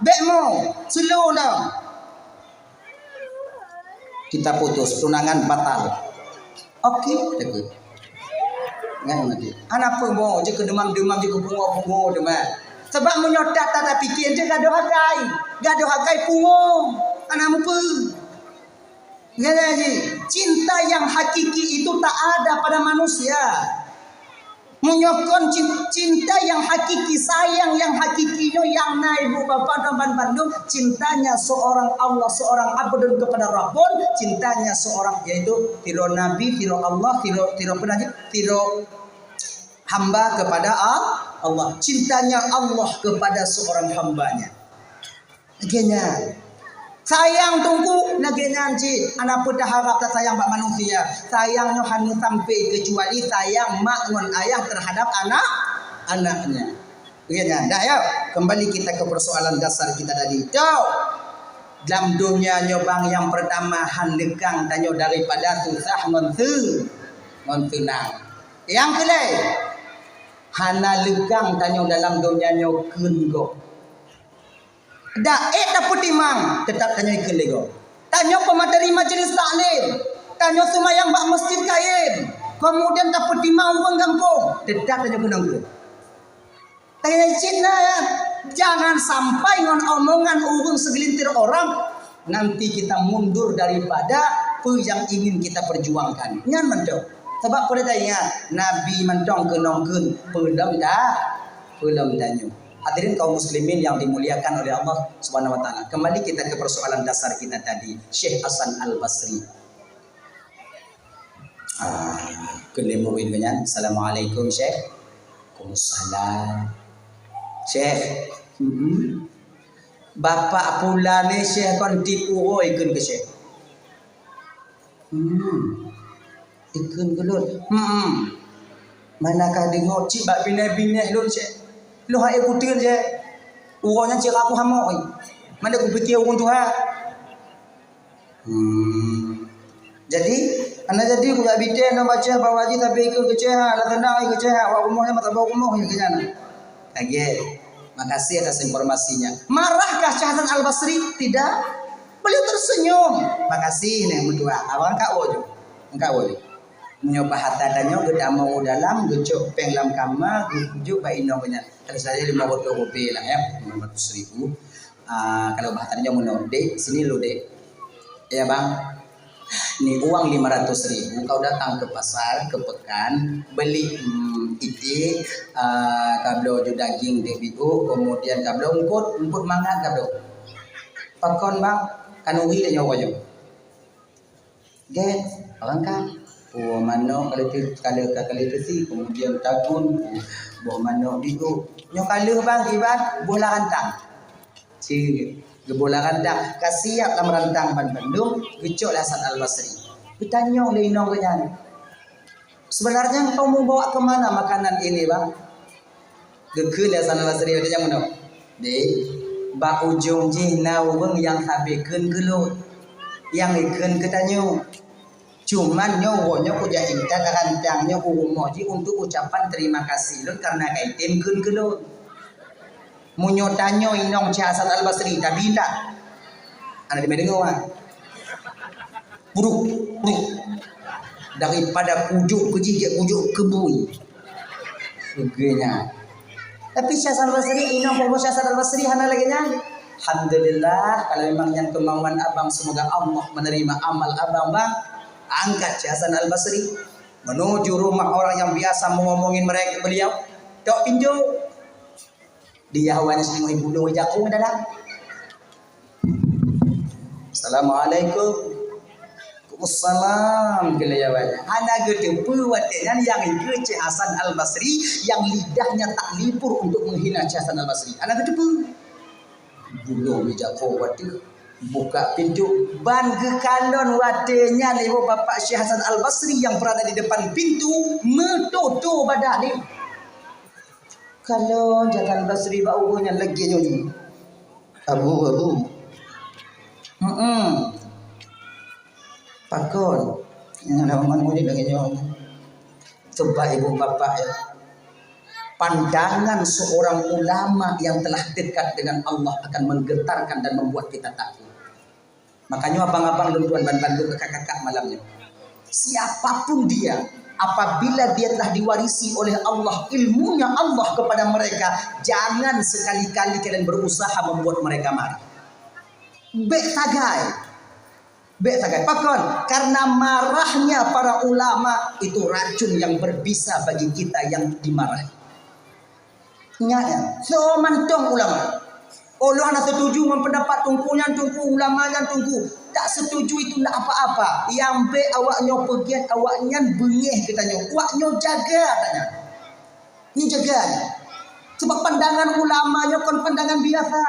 Bek mo, slow down. Kita putus, tunangan batal. Oke, kata dia. Ngai mati. Hana peue mo, jeuet keu deumam-deumam, jeuet keu pungo-pungo deumam. Sebab meunyoe that, that, that pikir, jeuet gadoh akai. Gadoh akai pungo. Hana mupeue. Ngai lagée, cinta yang hakiki itu tak ada pada manusia. Meunyoe kon cin-, cinta nyang hakiki, sayang nyang hakiki nyoe nyang na ibu bapak dan ban-, bandum, cintanya seorang Allah, seorang abdun kepada Rabbun, cintanya seorang, yaitu sidroe Nabi, sidroe Allah, sidroe, sidroe peunajih, sidroe hamba kepada Al-, Allah. Cintanya Allah kepada seorang hambanya. Lagée nyan. Sayang Teungku, lagée nyan cit. Hana peue taharab tasayang bak manusia. Sayang nyoe hana sampai kecuali sayang mak ngon ayah terhadap anak, anaknya. Lagée nyan. Dah ya, kembali kita ke persoalan dasar kita tadi. Jawab. Dalam dunia nyoe bang yang pertama han leukang tanyoe daripada susah ngon se-, ngon seunang. Yang keulhée, hana leukang tanyoe dalam dunia nyoe kheun gob. Dak ék tapeutimang, teutap tanyoe ikheun lé gob. Tanyoe peumateri majelis taklim, tanyoe seumayang bak masjid kayém, keumudian tapeutimang ureuëng gampông, teutap tanyoe keunong kheun. Tanyoe cit na, jangan sampai ngon omongan ureuëng segelintir orang, nanti kita mundur daripada peue nyang ingin kita perjuangkan. Nyan mantong. Sabab peue taingat, Nabi mantong keunong kheun, peue lom dah, peue lom tanyoe. Hadirin kaum muslimin yang dimuliakan oleh Allah Subhanahu wa Taala. Kembali kita ke persoalan dasar kita tadi, Syekh Hasan Al-Basri. Ah, keuneuk murit nyan. Assalamualaikum, Syekh. Waalaikumsalam. Syekh. Hmm. Bapak pula ni, Syekh, kon tiep uroe ikheun keu Syekh. Hmm. Ikheun keu lôn. Hmm. Manakah deungoe cit bak binéh-binéh lôn, Syekh. Lôn hai kuteun, Syekh. Uroe nyan cit aku hamok, eh. Mana kupikir ureuëng tuha. Hmm. Jadi, hana jadi kujak bitée nang baca bawa ji tapi ikut keceh ha, lah tenang ai keceh ha, awak rumoh nyan mata bau rumoh nyan kenyan. Lagi, makasih atas informasinya. Marahkah Syekh Hasan Al-Basri? Tidak. Beliau tersenyum. Makasih neh meutuah. Awak angkat wo ju. Angkat wo ju. Meunyoe bahasa tanyoe geutamong u dalam, geucok péng lam kama, geujuk bak inong geuhnyan. Kalau saya lima ratus rupiah lah ya, lima ratus ribu. Ah, kalau bahasa tanyoe meunoe, "Dek, sini lu, Dek." "Ya, Bang." "Ni uang lima ratus ribu, kau datang ke pasar, ke pekan, beli, hmm, iték, ah, kabloe ju daging dek biôh, kemudian kabloe eungkot, eungkot mangat kabloe." "Pakon, Bang?" "Kanuri tanyoe uroe nyoe." Gét, barangkang. Boh manok ka lheueh teu-, ka lheueh, ka lheueh teusi, kemudian tagun, boh manok biôh. Nyoe ka lheueh bang, kiban, boh lam rantang. Cit, geuboh lam rantang. Ka siap lam rantang ban bandum, geucok lé Hasan Al-Basri. Geutanyong lé inong geuhnyan, "Sebenarnya engkau membawa ke mana makanan ini, Bang?" Geukheun lé Hasan Al-Basri watée nyan meunoe, "Dek, bak ujong jih na ureuëng nyang sabe kheun keu lôn, nyang ikheun keu tanyoe. Cuman nyoe uroe nyoe kujak intat rantang nyoe u rumoh jih untuk ucapan terima kasih lôn karena ka item kheun keu lôn." Meunyoe tanyoe inong Syekh Hasan Al-Basri, tabi that? Hana teumé deungoe, ah. Puruk, puruk. Daripada kujok keu jih, jeuet kujok keu bui. Lagèe nyan. Tapi Syekh Hasan Al-Basri, inong poh Syekh Hasan Al-Basri hana lagèe nyan. Alhamdulillah, kalau memang nyan kemauan abang, semoga Allah menerima amal abang, bang. Angkat Syekh Hasan Al-Basri menuju rumah orang yang biasa mengomongin mereka, beliau. Tok pintu. Di awaknyan singoh ibu lôn jakong dalam. "Assalamualaikum." "Waalaikumsalam," kheun lé awaknyan. Hana geuteupeue watèe nyan nyang ikeu Syekh Hasan Al-Basri yang lidahnya tak libur untuk menghina Syekh Hasan Al-Basri. Hana geuteupeue. Ibu lôn jakong watèe buka pintu, ban geukalon watèe nyan ibu bapak Syekh Hasan Al-Basri yang berada di depan pintu, meutoto badan nyan. Kalon Hasan Al-Basri bak uroe nyan lagèe nyoe ju. "Abu, Abu." "Heeh." "Pakon?" "Nyan ngon murit lagèe nyoe." Coba ibu bapak ya. Pandangan seorang ulama yang telah dekat dengan Allah akan menggetarkan dan membuat kita takut. Makanya abang-abang lôn tuan ban bandum kakak-kakak malam nyoe. Siapapun dia, apabila dia telah diwarisi oleh Allah ilmunya Allah kepada mereka, jangan sekali-kali kalian berusaha membuat mereka marah. Bèk sagai. Bèk sagai. Pakon? Karena marahnya para ulama itu racun yang berbisa bagi kita yang dimarahi. Ingat ya, soe mantong ulama. Oh, lôn hana setuju ngon pendapat teungku nyan, teungku, ulama nyan, teungku. Tak setuju itu ndak apa-apa. Nyang bèk awak nyoe peugèt, awak nyan beungèh geutanyoe. Awak nyoe jaga tanyoe. Nyoe jaga. Sebab pandangan ulama nyoe kon pandangan biasa.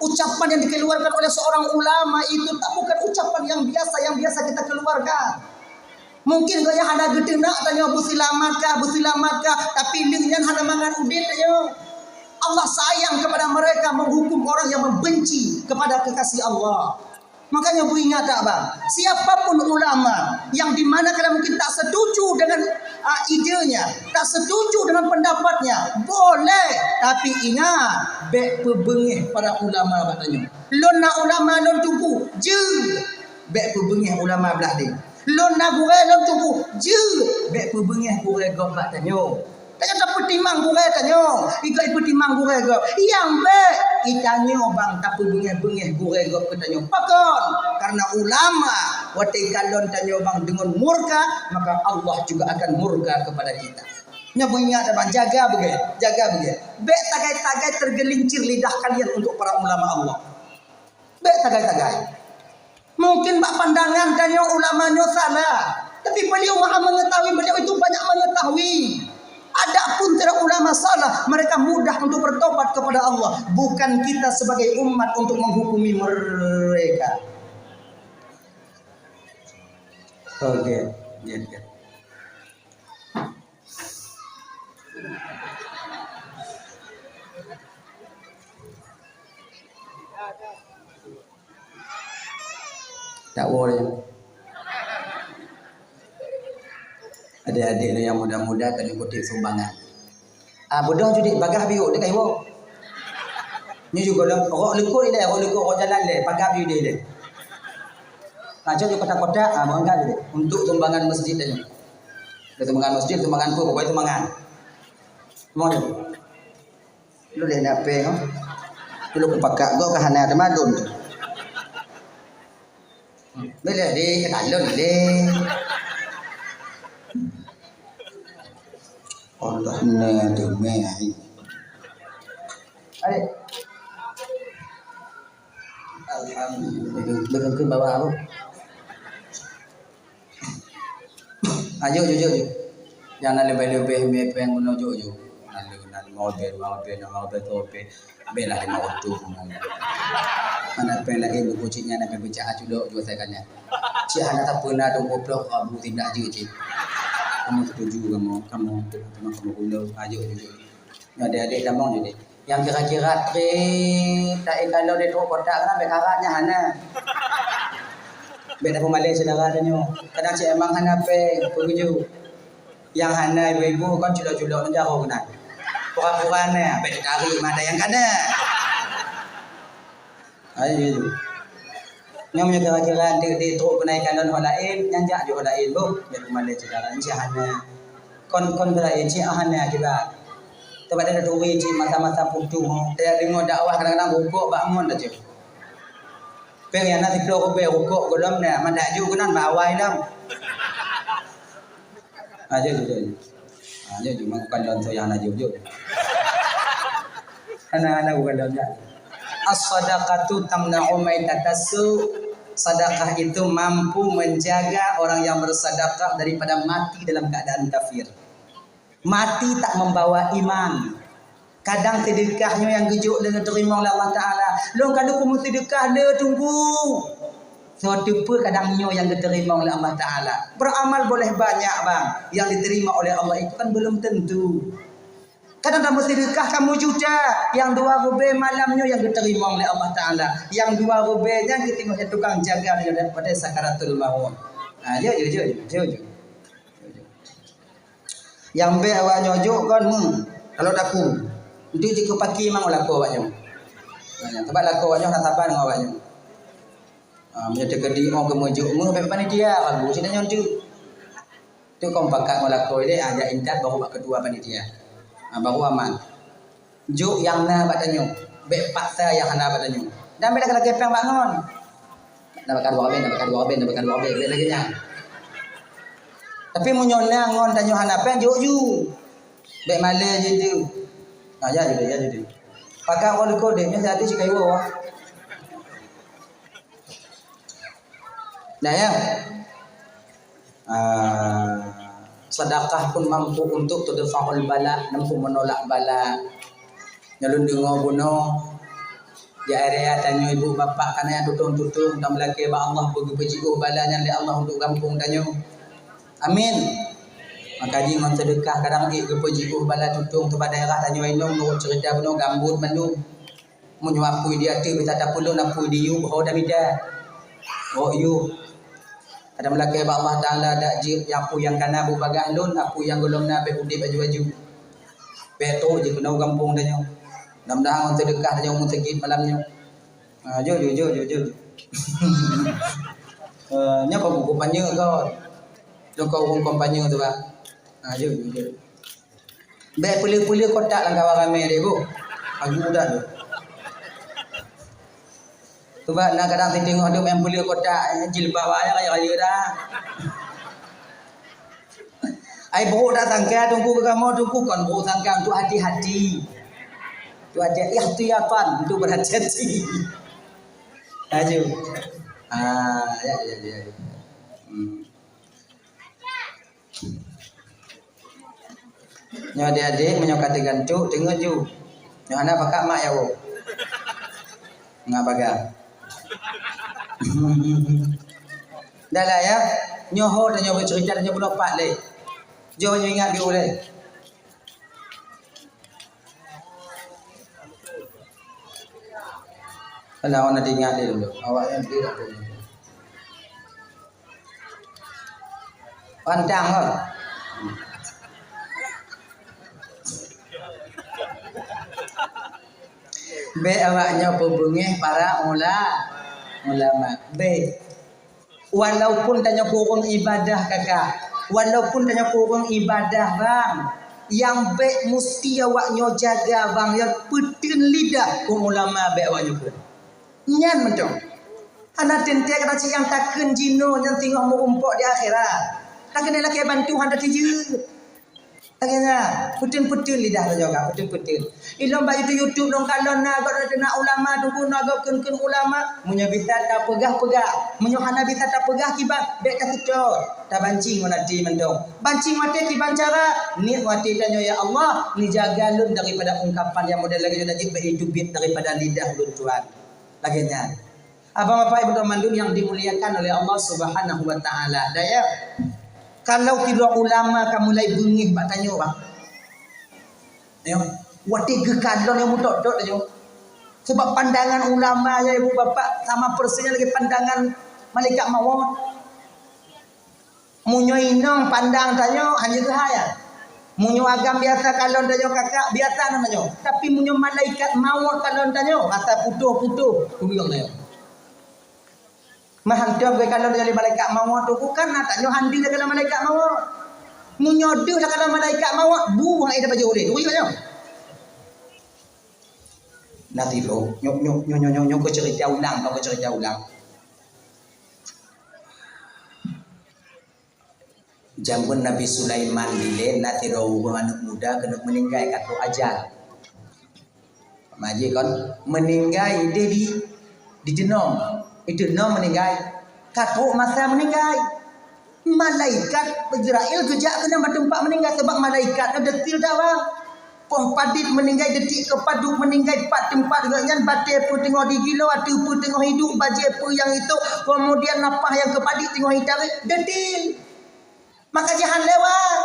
Ucapan yang dikeluarkan oleh seorang ulama itu tak bukan ucapan yang biasa, yang biasa kita keluarkan. Mungkin gobnyan hana geuteunak tanyoe beuseulamat kah, beuseulamat kah, tapi lheueh nyan hana mangat udeb tanyoe. Allah sayang kepada mereka, menghukum orang yang membenci kepada kekasih Allah. Makanya beuingat tak, bang, siapapun ulama yang di mana kalian mungkin tak setuju dengan, ah, idenya, tak setuju dengan pendapatnya, boleh, tapi ingat, bèk peubeungèh para ulama bak tanyoe. Lôn na ulama lôn teungku, jeuet, bèk peubeungèh ulama blah deh. Lôn na gurèe lôn teungku, jeuet, bèk peubeungèh gurèe gob bak tanyoe. Tanyoe tapeutimang gurèe tanyoe, igob ipeutimang gurèe gob. Nyang bèk, itanyoe bang tapeubeungèh-beungèh gurèe gob keu tanyoe. Pakon? Karena ulama, watèe ikalon tanyoe bang deungon murka, maka Allah juga akan murka kepada kita. Nyoe beuingat bang, jaga beugèt, jaga beugèt. Bèk sagai-sagai tergelincir lidah kalian untuk para ulama Allah. Bèk sagai-sagai. Mungkin bak pandangan tanyoe ulama nyoe salah, tapi beliau maha mengetahui, beliau itu banyak mengetahui. Adapun terhadap ulama salah, mereka mudah untuk bertobat kepada Allah. Bukan kita sebagai umat untuk menghukumi mereka. Oke, ya, ya. Tak boleh. Adik-adik nyang muda-muda ka jeuet kutip sumbangan. Ah, beudôh judit bagah biôk dekat iwoe. Nyoe juga rok likot ilèe, rok likot rok jalan lé, paga biôk ilèe. Ah, cok di kotak-kotak, ah, beurangkat judit. Untuk sumbangan masjid tadi. Ada sumbangan masjid, sumbangan tu, pokoknya sumbangan. Semua tu. Lu lé na pèng, oh. Lu kupakak go ka hana teumadon tu. Bila di ketalon le. Allah na tu meh. Alhamdulillah. Betul ke bawah apa? Ayo jujur je. Jangan lebih-lebih mepeng guna jujur. Lalu nak lima obel, dua obel, enam obel, tujuh obel. Belah lima waktu. Mana peng lagi buku cik nyan nak pecah culok juga saya kanya. Cik hana tak pernah dong goblok abu tindak je cik. Kamu setuju kamu, kamu kamu kamu guna ayo jujur. Ada-ada gampang jadi. Nyang kira-kira trép, taék kaloe di trok kotak kan, bèk karat nyan hana. Bèk tapeumalèe syedara tanyoe. Kadang cit emang hana pèng, peugeuju. Nyang hana ibu-ibu kon culok-culok ngon jaroe keunan. Pura-pura na, bèk tari mata nyang kana. Ayo. Nyoe meunyoe kira-kira dek, dek trok keunaik kalon ho laén, nyan jak ju ho laén boh, jak peumalée syedara. Nyan cit hana. Kon, kon beulaén cit hana juga. Teuma ada turi cit masa-masa putuh. Teuka deungoe dakwah kadang-kadang rukok bak ngon dah cit. Peng nyang na siplôh rubée rukok gohlom na, mandak ju keunan bak awai lom. Ha, jeuet, jeuet, jeuet. Ha, jeuet, jeuet. Bukan lôn tu nyang hana jeuet, jeuet. Hana, hana, bukan lôn nyan. As-sadaqatu tamna'u maitatassu. Sedekah itu mampu menjaga orang yang bersedekah daripada mati dalam keadaan kafir. Mati tak membawa iman. Kadang seudeukah nyoe nyang geujok lé geuteurimong lé Allah Taala. Lôn ka lheueh meuseudekah lé teungku. Soe teupeu kadang nyoe nyang geuteurimong lé Allah Taala. Beramal boleh banyak, bang. Yang diterima oleh Allah itu kan belum tentu. Kadang dah meuseudekah kamoe juta, nyang dua rubée malam nyoe nyang geuteurimong lé Allah Taala. Nyang dua rubée nyan geuteungoh lé tukang jaga nyoe daripada sakaratul maut. Ha, jeuet, jeuet, jeuet, jeuet, jeuet. Nyang bék awak nyoe jok kon, hmm, kalau daku. Untuk jikeu paki mang lakoe awak nyoe. Ha, sabab lakoe awak nyoe hana saban ngon awak nyoe. Ha, meunyoe teukeudi oh keumeujok meuh bék panitia, lagu cit nyoe tu. Tu kon pakat ngon lakoe deh, ha, jak intat baru bak ketua panitia. Ha, baru aman. Jok nyang na bak tanyoe, bék paksa nyang hana bak tanyoe. Dan bék lakée-lakée péng bak ngon. Na bak dua ribèe, na bak dua ribèe, na bak dua ribèe, bék lagée nyan. Tapi meunyoe na ngon tanyoe hana péng, jok ju. Bék malée jih tu. Ha, ya jih, ya jih. Pakat ngon likot deh, nyoe siat tu si kayu wah. Nah, ya. Ah, sedekah pun mampu untuk tudfa'ul bala, mampu menolak bala. Nyang lôn deungoe bunoe, di area tanyoe ibu bapak kana nyang tutong-tutong, tameulakée bak Allah beugeupeujeuet bala nyan lé Allah untuk gampông tanyoe. Amin. Maka jih ngon seudeukah kadang ék geupeujiôh bala tutong teuba daerah tanyoe inong, nurot ceurita bunoe gambot mandum. Meunyoe apui di ateueh bisa tapeulon, apui di yup ho tamita. Ho yup. Kadang meulakée bak Allah Taala dak jeuet nyang apui nyang kana beubagaih lôn, apui nyang gohlom na bék udeb aju-aju. Bék trok jih keunoe gampông tanyoe. Mudah-mudahan ngon seudeukah tanyoe meuseugét malam nyoe. Ah, jeuet, jeuet, jeuet, jeuet, jeuet. Eh, nyoe keu buku panyeu kon. Nyoe keu ureueng kampanye tu, bah. Ah, jeuet, jeuet, jeuet. Bék peuleueh-peuleueh kotak lam kawan ramé deh, bu. Agu dah tu. Sebab na kadang siteungoh tu main peuleueh kotak, eh, jilbab ayah raya-raya dah. Ai buruk dak sangka teungku keu kamoe, teungku kon buruk sangka, untuk hati-hati. Untuk hati, ihtiyatan, untuk berhati-hati. Laju. Ah, ya, ya, ya, ya. Hmm. Nyoe adik-adik, meunyoe ka teugantok, teungeut ju. Nyoe hana pakat mak ya, wo. Ngat baga. Dah lah ya. Nyoe ho tanyoe beucerita, tanyoe bunoe pat lé. Jom nyoe ingat di ulée. Alah, awak na teuingat lé dulu. Awak nyan dia apa ni? Pantang lah. Bék awak nyoe peubeungéh para ula-, ulama. Bék. Walaupun tanyoe kureueng ibadah kakak, walaupun tanyoe kureueng ibadah bang, nyang bék musti awak nyoe jaga bang, nyan peuteun lidah keu ulama bék awak nyoe kureueng. Nyan mantong. Hana teuntée kata cit nyang takheun jinoe nyan singoh meurumpok di akhirat. Takheun lakée bantu hana tijeuet. Lagée nyan, peuteun-peuteun lidah tanyoe ka, peuteun-peuteun. Ilôn bak YouTube-YouTube lôn kalon na gob na ulama, teungku na gob kheun-kheun ulama. Meunyoe bisa tapeugah-peugah, meunyoe hana bisa tapeugah kiban, bék taseutôt. Tabancing ngon até mantong. Bancing ngon até kiban cara, niet ngon até tanyoe, "Ya Allah, neujaga lôn daripada ungkapan nyang model lagée nyoe, najeuet bék jiteubiet daripada lidah lôn, Tuhan." Lagée nyan. Abang, Bapak, Ibu, teman mandum yang dimuliakan oleh Allah Subhanahu wa Taala. Dah ya. Kalau sidroe ulama ka mulai beungéh bak tanyoe, bang. Ya. Watée geukalon nyang meutot-tot tanyoe. Sebab pandangan ulama ya, Ibu, Bapak, sama persisnya lagée pandangan malaikat maut. Meunyoe inong pandang tanyoe, hana keuhai. Meunyoe agam biasa kalon tanyoe kakak, biasa na tanyoe. Tapi meunyoe malaikat maut kalon tanyoe, rasa putôh-putôh tuleueng tanyoe. Meuhantom geukalon lé malaikat mawöt tu bukan na tanyoe handi lé malaikat mawöt. Meunyoe deuh lé malaikat mawöt, bu hai dah baju uleh. Tunggu nyoe. Nanti lo, nyok nyok nyok nyok nyok nyok ke cerita ulang, kau ke cerita ulang. Jameun Nabi Sulaiman dilèe na sidroe ureueng aneuk muda keuneuk meuninggai ka trok ajal. Maji kon meuninggai di, di, diteunom. Diteunom meuninggai. Ka trok masa meuninggai. Malaikat Jibrail geujak keunan bak teumpat meuninggai sabab malaikat nyan detil that. Poh padit meuninggai, detik keupadub meuninggai, pat teumpat geuh nyan, batèe peue teungoh digilo, ateueh peue teungoh iduek, bajèe peue nyang itôk, keumudian nafah nyang keupadit teungoh itarek, detil. Maka jihan lewat.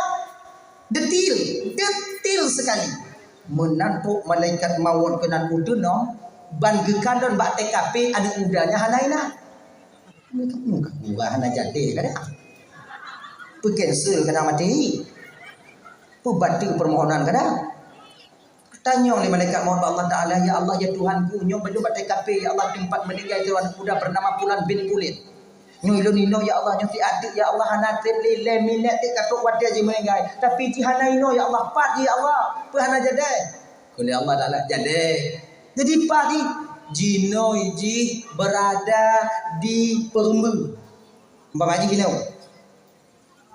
Detil, detil sekali. Meunan trok malaikat mawöt keunan u teunom, ban geukalon bak T K P aneuk muda nyan hana inan. Muka hana jadi kadang. Peucancel kadang maté. Peubateue permohonan kadang. Tanyong lé malaikat mawöt bak Allah Taala, "Ya Allah, ya Tuhanku, nyoe bandum bak T K P, ya Allah, teumpat meuninggai sidroe aneuk muda bernama Fulan bin Fulan. Nyoe ulôn inoe, ya Allah, nyoe si ateuk, ya Allah, hana trép lé lhèe minèt teuk ka trok watèe jih meuninggai. Tapi jih hana inoe, ya Allah, pat jih, ya Allah, peue hana jadi?" Kheun lé Allah Taala, "Jadi." Jadi pat jih? Jinoe jih berada di Peureumbeu. Umpama jih inoe.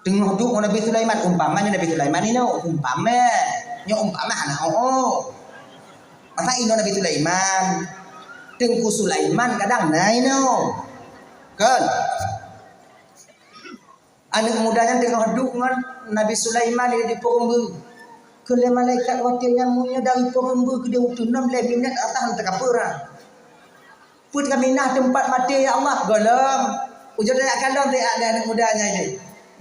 Teungoh duek ngon Nabi Sulaiman, umpama nyoe Nabi Sulaiman inoe, umpama. Nyoe umpama hana oh. Masa inoe Nabi Sulaiman? Teungku Sulaiman kadang na inoe. Kan? Aneuk muda nyan teungoh duek ngon Nabi Sulaiman di, di Peureumbeu. Kheun lé malaikat watèe nyan, "Meunyoe dari Peureumbeu keudéh u teunom lhèe minèt atawa teuka peurang." Peue ka minah teumpat maté, ya Allah? Gohlom. Ujoe tajak kalon teuh aneuk muda nyan nyoe.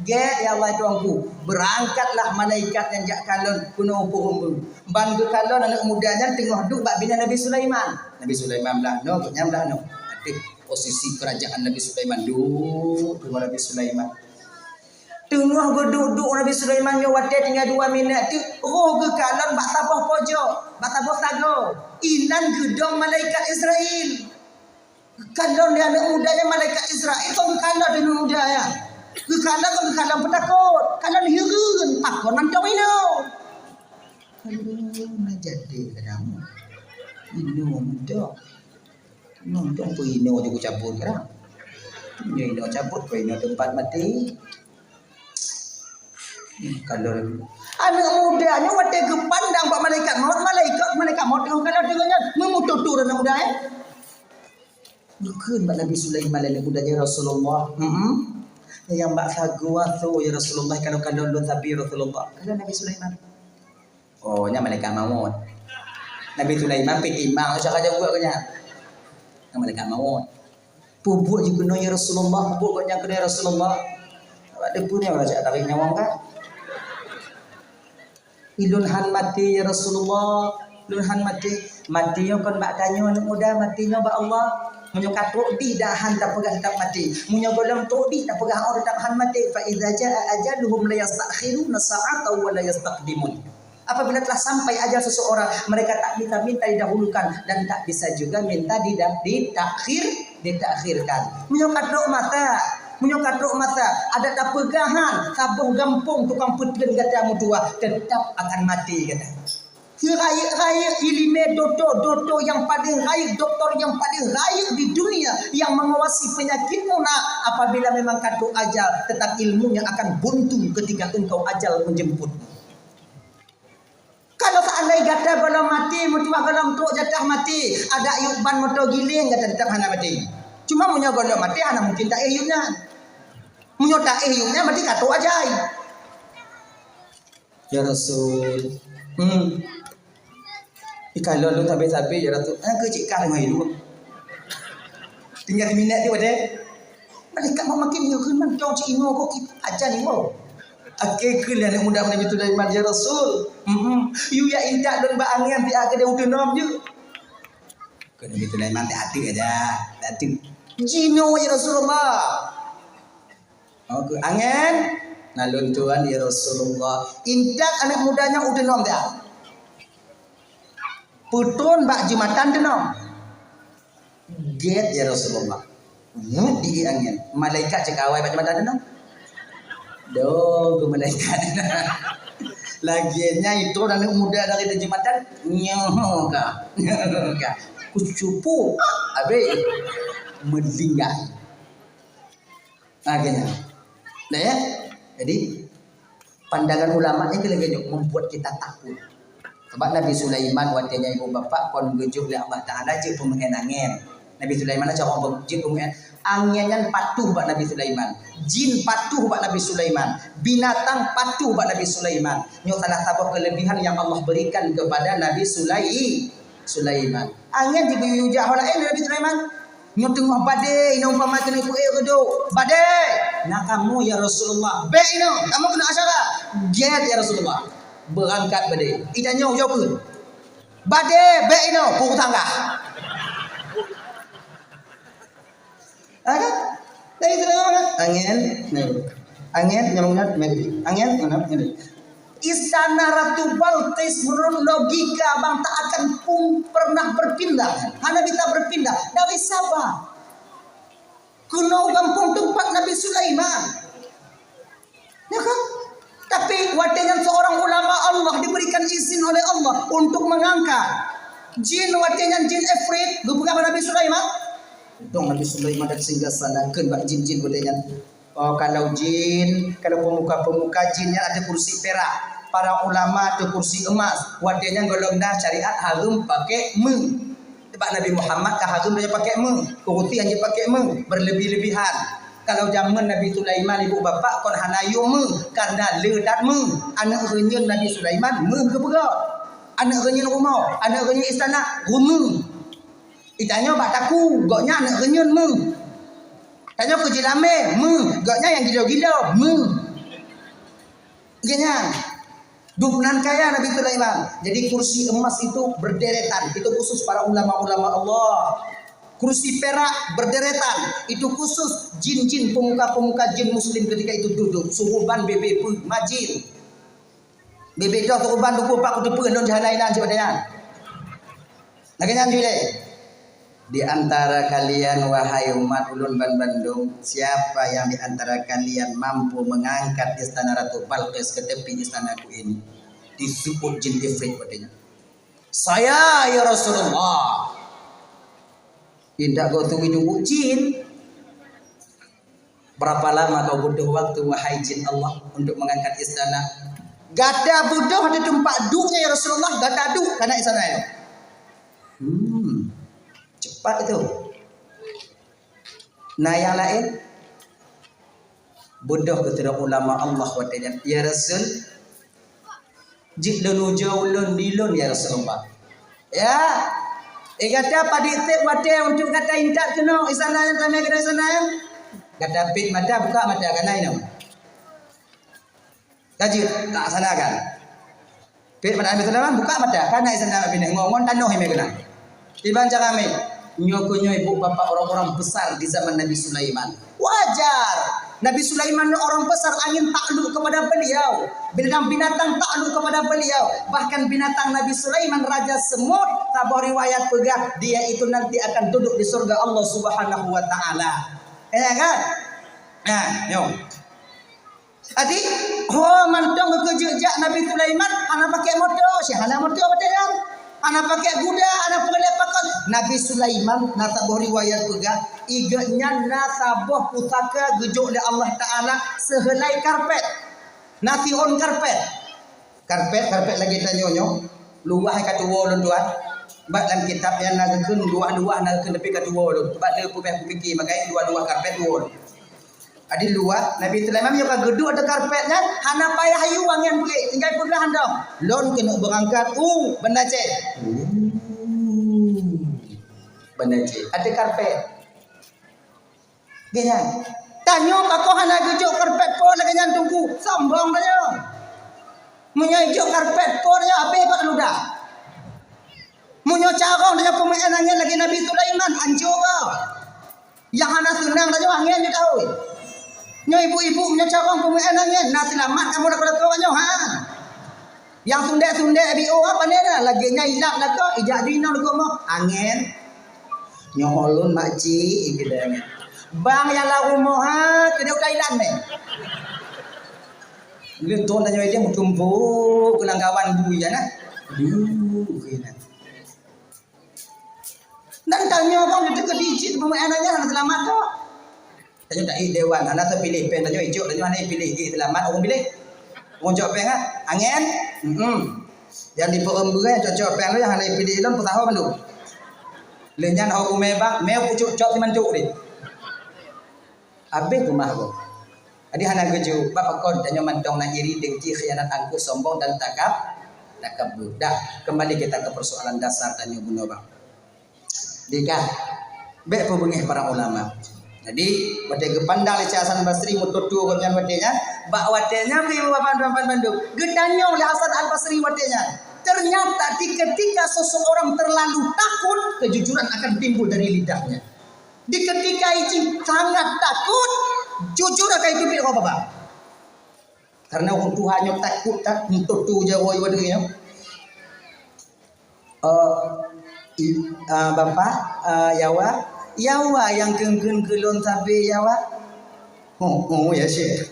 Gét, ya Allah, Tuhanku. Beurangkatlah malaikat nyan jak kalon keunoe u Peureumbeu. Ban geukalon aneuk muda nyan teungoh duek bak binéh Nabi Sulaiman. Nabi Sulaiman blah noe, gobnyan blah noe. Ateueh posisi keurajaan Nabi Sulaiman, duek teungoh Nabi Sulaiman. Teungoh geuduek-duek Nabi Sulaiman nyoe watèe tinggai dua minèt teuk, roh geukalon bak saboh pojok, bak saboh sagoe. Inan geudong malaikat Israel. Geukalon lé aneuk muda nyan malaikat Israel, kon geukalon aneuk muda nyan. Geukalon kon geukalon peutakot, kalon hireuen, pakon mantong inoe. Aduh, na jadi kadang. Inoe mantong. Nonton peuinoe jih kucabut kan. Nyoe inoe cabut, peuinoe teumpat maté. Kalau aneuk muda nyoe watèe geupandang bak malaikat maut, malaikat, malaikat maut teungoh kalon teungoh nyan, meumutotur aneuk muda, eh. Geukheun bak Nabi Sulaiman lé aneuk muda, "Ya Rasulullah, hmm, nyang bak sagoe asoe, ya Rasulullah, kalau kalon lôn sabe, ya Rasulullah." Kheun Nabi Sulaiman. Oh, nyan malaikat maut. Nabi Sulaiman pih timbang cara jaweueb geuh nyan. Nyan malaikat maut. Peubuet jih keunoe ya Rasulullah, peubuet geuh nyan keunoe ya Rasulullah. Awak deungoe nyoe raja tarék nyawöng ka. Ulôn han maté ya Rasulullah, ulôn han maté. Maté nyoe kon bak tanyoe aneuk muda, maté nyoe bak Allah. Meunyoe ka trok dih dak han tapeugah teutap maté. Meunyoe gohlom trok dih tapeugah oh teutap han maté. Fa idza jaa ajaluhum la yastakhiruna sa'atan wa la yastaqdimun. Apabila telah sampai ajal seseorang, mereka tak bisa minta didahulukan dan tak bisa juga minta dida-, ditakhir, ditakhirkan. Meunyoe ka trok masa, meunyoe ka trok masa, adak tapeugah han, saboh gampông tukang peutreun gata meutuwah, tetap akan mati gata. Rayeuk-rayeuk ileumèe dokto, dokto nyang paleng rayeuk, doktor nyang paleng rayeuk di dunia yang menguasai penyakitmu nak, apabila memang ka trok ajal, tetap ilmunya akan buntu ketika engkau ajal menjemputmu. Kalau seandai gata gohlom maté, meutuwah gohlom trok jatah maté, adak yup ban moto giléng gata tetap hana maté. Cuma meunyoe gohlom maté, hana mungkin taéh yup nyan. Meunyoe taéh yup nyan, berarti ka trok ajai. Ya Rasul. Hmm. Ikalon lôn sabe-sabe, ya Rasul. Ah, keu cit kah teungoh hidup. Tinggai siminèt teuk watèe. Malaikat meumakin nyoe kheun mantong cit inoe kok kita ajan inoe. Akhé kheun lé aneuk muda Nabi Sulaiman, "Ya Rasul, mm-mm, yue jak intat lôn bak angén siat keudéh u teunom jeuet." Kheun Nabi Sulaiman, "Tak ateueh aja, tak ateueh." "Jinoe, ya Rasulullah." Oh, keu angén, "Na lôn tuan, ya Rasulullah." Intat aneuk muda nyan u teunom siat. Peutrôn bak jeumatan teunom. "Gét, ya Rasulullah." Nyoe di angén. Malaikat cit ka awai bak jeumbatan tu. Dong keu malaikat. Lagèe nyan itu aneuk muda dari jeumbatan. Nyoe ka. Nyoe ka. Kucupu. Habis. Meninggal. Akhirnya. Dah ya? Jadi, pandangan ulama ni lagèe nyoe membuat kita takut. Sebab Nabi Sulaiman watèe nyan ibu bapak kon geujok lé Allah Taala jeuet peumeu'èn angén. Nabi Sulaiman lah cara jeuet peumeu'èn. Angén nyan patuh bak Nabi Sulaiman. Jin patuh bak Nabi Sulaiman. Binatang patuh bak Nabi Sulaiman. Nyoe salah saboh kelebihan yang Allah berikan kepada Nabi Sulai-, Sulaiman. Angén jigeuyue jak ho laén Nabi Sulaiman. Nyoe teungoh badé, inong umpama keuneuk peuék reudôk. Badé! Na kamoe, ya Rasulullah. Bèk inong, kamoe keuneuk asyara. Gèt, ya Rasulullah. Beurangkat badé. Ita nyoe ujoe peuet. Badé, bèk inong, peuet tangga. Ha kan? Dari tu angén, angén, nyamuk nat, angén, angén. Istana Ratu Balqis menurut logika bang tak akan pun pernah berpindah. Hana bisa berpindah. Dari Sabah. Keunoe gampông teumpat Nabi Sulaiman. Ya kan? Tapi watèe nyan seorang ulama Allah diberikan izin oleh Allah untuk mengangkat jin, watèe nyan jin ifrit, geupeugah bak Nabi Sulaiman. Dong Nabi Sulaiman dan singgasana kheun bak jin-jin watèe nyan. Oh, kalau jin, kalau pemuka-pemuka jin nyan ada kursi perak, para ulama atau kursi emas, watèe nyan golom na syariat hareuem pakai meuh. Sebab Nabi Muhammad ka hareuem tanyoe pakai meuh, kursi hana pakai meuh, berlebih-lebihan. Kalau zaman Nabi Sulaiman ibu bapak kon hana yum meuh, karena le that meuh. Aneuk reunyeun Nabi Sulaiman meuh geupeugah. Aneuk reunyeun rumoh, aneuk reunyeun istana, rumoh. Itanyoe bak takue, gobnyan aneuk reunyeun meuh. Tanyoe keu jilamé, meuh. Gobnyan nyang gilo-gilo, meuh. Gobnyan. Dum nan kaya Nabi Sulaiman. Jadi kursi emas itu berderetan. Itu khusus para ulama-ulama Allah. Kursi perak berderetan. Itu khusus jin-jin, pemuka-pemuka jin muslim ketika itu duduk. Suruban bebe peuh majin. Bebe doh suruban duku pak kuteupeu lôn jahana inan cit watèe nyan. Lagèe nyan jih lé. Di antara kalian, wahai umat ulôn banmandum, siapa yang di antara kalian mampu mengangkat istana Ratu Balqis ke tepi istanaku ini? Disebut jin ifrit watèe nyan. Saya, ya Rasulullah. Indak gosong idup jin. Berapa lama kau butuh waktu, wahai jin Allah, untuk mengangkat istana? Gata butoh di teumpat duek nyoe, ya Rasulullah, gata duek kana istana nyoe. Hmm, cepat itu. Nah, yang lain, butoh keu sidroe ulama Allah watèe nyan, "Ya Rasul, jeuet lôn ujoe ulôn di lôn, ya Rasulullah." Ya. Eh, gata padit sép watèe untuk gata intat keunoe, istana nyan tamè keunoe istana nyan. Gata pét mata, buka mata, kana inoe. Ka jeuet, laksanakan. Pét mata Nabi Sulaiman, buka mata, kana istana Nabi ngon, ngon tanoh imè keunan. Iban cara mè, nyoe keuh nyoe ibu bapak orang-orang besar di zaman Nabi Sulaiman. Wajar. Nabi Sulaiman ni orang besar, angin takluk kepada beliau. Binatang-binatang takluk kepada beliau. Bahkan binatang Nabi Sulaiman, Raja Semut, saboh riwayat peugah, dia itu nanti akan duduk di surga Allah Subhanahu wa Ta'ala. Ya kan? Nah, nyoe. Jadi, ho mantong geukeujeuet jak Nabi Sulaiman, hana pakai moto, si hana moto watèe nyan. Hana pakai kuda, hana peureulèe pakon. Nabi Sulaiman, na saboh riwayat peugah, igeuh nyan na saboh pusaka geujok lé Allah Taala seuheulai karpet. Na siôn karpet. Karpet, karpet lagèe tanyoe nyoe. Luwah ka tuwoe lôn tuan. Bak lam kitab nyan na geukheun luwah-luwah na geukheun, tapi ka tuwoe lôn. Bak lé peubeh kupike, makajih luwah-luwah karpet tuwoe lôn. Jadi luwah, Nabi Sulaiman meunyoe ka geuduek ateueh karpet nyan, hana payah yue angén bri, tinggai peugah hana. Lôn keuneuk beurangkat u Banda Aceh. Banda Aceh. Ateueh karpet. Geuh nyan. Tanyoe pakon hana geujok karpet po lagèe nyan Teungku. Sombong tanyoe. Meunyoe jok karpet po tanyoe habéh bak ludah. Meunyoe carông tanyoe peumeu'èn angén lagèe Nabi Sulaiman, hanco gob. Nyang hana seunang tanyoe angén jeuet tahôi. Nyoe ibu-ibu meunyoe carông peumeu'èn angén, na seulamat kamoe lakoe-lakoe nyoe, ha. Nyang sundek-sundek B O apa ni dah? Lagèe nyan ilap lakoe, ijak ju inong lakoe moh. Angén. Nyoe ulôn makcik, ikeu dah angén. Bang nyang lam rumoh ha, keudeh u Thailand meh. Leuton tanyoe ideh meutumpôk keulang kawan bui nyan nah. Aduh, keunan. Dan tanyoe bang, itu ke dijit pemain nyan hana seulamat tu. Tanyoe tak dewan, hana teupiléh pen tanyoe icok, tanyoe hana piléh, eh, seulamat ureueng piléh. Ureueng cok pen ah, angén. Hmm. Nyang di peureumbeue cok-cok pen tu nyang hana piléh lom peusaho mandum. Lheueh nyan ho kumé bang, mé pucuk cok simantuk deh. Habéh keumah gob. Jadi hana geujok, bak pakon tanyoe mantong na iri, dengki, khianat, angkuh, sombong dan takab-, takabur. Dah, kembali kita ke persoalan dasar tanyoe bunoe bang. Dikah, bék peubeungéh para ulama. Jadi, watée geupandang lé Syekh Hasan Basri meututoe gobnyan watée nyan, bak watée nyan beubaban-baban bandum. Geutanyong lé Hasan Al-Basri watée nyan. Ternyata di ketika seseorang terlalu takut, kejujuran akan timbul dari lidahnya. Di ketika ijih sangat takut, jujur akan itu pih baba. Karena ureueng tuha nyoe takot that, untuk tu jaroe wadée nyoe. Eh, i-, ah, Bapak, ah, Yawa, Yawa nyang keun-keun keu lôn sabe Yawa. Oh, oh, ya, Syekh.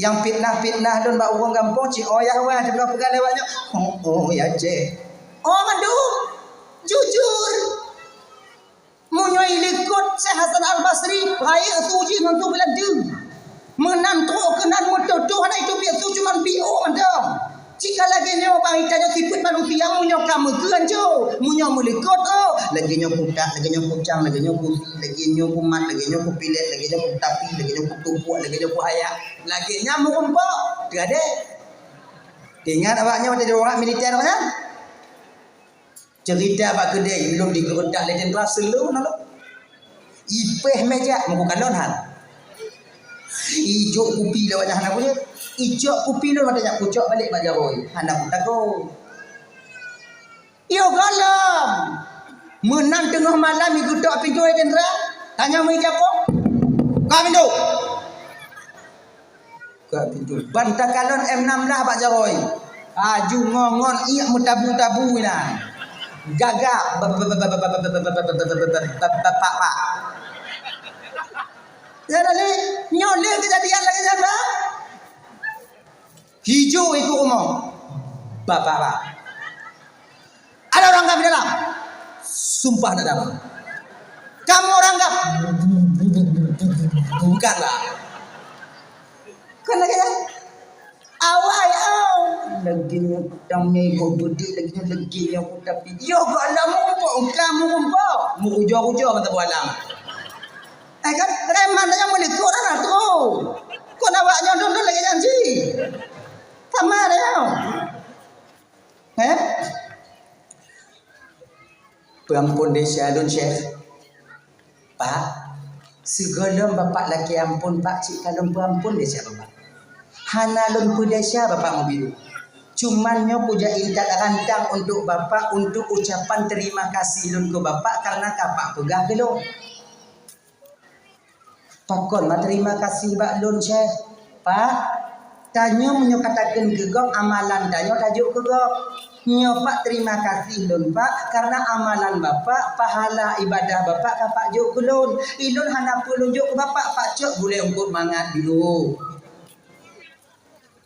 Nyang fitnah-fitnah lôn bak ureueng gampông, cit, oh, Yawa, dipeugah-peugah lewat nyoe. Oh, oh, ya, Syekh. Oh, mandum. Jujur. Meunyoe ilikot Syekh Hasan Al-Basri, rayeuk su jih ngon su bulan deuh. Meunan trok keunan meututoe hana iteubiet su cuman biôh mantong. Cit ka lagée nyoe bang, geutanyoe sifeuet manusia meunyoe ka meukeuen jo, meunyoe meulikot oh, lagée nyoe kutak, lagée nyoe kucang, lagée nyoe kusi, lagée nyoe kumat, lagée nyoe kupilet, lagée nyoe kutapi, lagée nyoe kutumpuk, lagée nyoe kuhayak, lagée nyan meurumpok. Teuadée. Ingat awak nyoe watée di orang militer awak nyan? Cerita bak keudè, ulôn digeuredak lé tentara seuleu na lôn. Ipéh meja, meukukalon han. Ijok kupi lewat nyan hana kucok. Ijok kupi lôn mata nyak kucok balek bak jaroe. Hana kutago. Yo galom. Meunan teungoh malam igeutok pintoe tentara. Tanya meuija po. Ka pintoe. Ka pintoe. Ban takalon M enam belas bak jaroe. Aju ngon-ngon iek meutabu-tabu inan. Gagak. Pak, pak. Ya, Dali. Nyoe lé keujadian lagée nyan, Bang. Hijau ikut umum. Bapak, Bang. Ada orang kafir dalam? Sumpah tak ada, Bang. Kamu orang kafir? Bukan, Bang. Kan lagée nyan? Awai, au. Lagée nyoe kutang nyoe ikot beudik, lagée nyoe, lagée nyoe kutapi. Yo, kok Allah mumpok, kamu mumpok. Meuujong-ujong kata buah alam. Eh, kan? Reman dah yang boleh, kok dah tu. Kok nak awak nyoe dulu lagée nyan cit? Sama dah nyoe. Eh? Peuampôn desya lôn, Syekh. Pak, sigohlom Bapak lakée ampôn, Pak, cit ka lôn peuampôn desya Bapak. Hana lôn peudesya Bapak meubiru. Cuman nyoe kujak intat rantang untuk Bapak, untuk ucapan terima kasih lôn keu Bapak karena ka Pak peugah keu lôn. Pakon ma terima kasih bak lôn, Syekh? Pak, tanyoe meunyoe ka takheun keu gob, amalan tanyoe tajok keu gob. Nyoe Pak terima kasih lôn, Pak, karena amalan Bapak, pahala ibadah Bapak ka Pak jok keu lôn. Ilôn hana peue lôn jok keu Bapak, Pak cok gulée eungkot mangat dulu.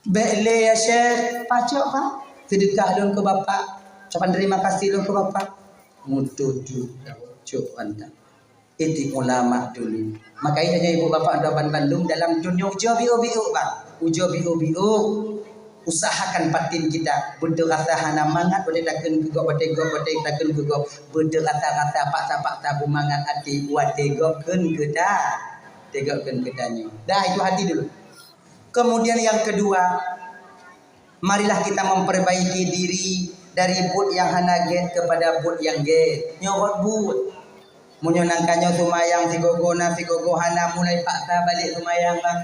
Bék lé ya Syekh, pacok Pak? Seudeukah lôn keu Bapak, ucapan terima kasih lôn keu Bapak. Meututoe cok mantong. Itik ulama dulu. Maka itu nyoe ibu bapak dan bandum dalam dunia ujoe biôk-biôk bang. Ujoe biôk-biôk. Usahakan batin kita beutôi rasa hana mangat watée takheun keu gob, watée gob, watée takheun keu gob. Beutôi rasa-rasa paksa-paksa beumangat até watée gob kheun keu ta. Watée gob kheun keu tanyoe. Dah itu hati dulu. Kemudian yang kedua, marilah kita memperbaiki diri dari buet nyang hana gét kepada buet nyang gét. Nyoe rot buet. Meunyoe nangka nyoe seumayang sigoe-goe na sigoe-goe hana, mulai paksa balek seumayang bang.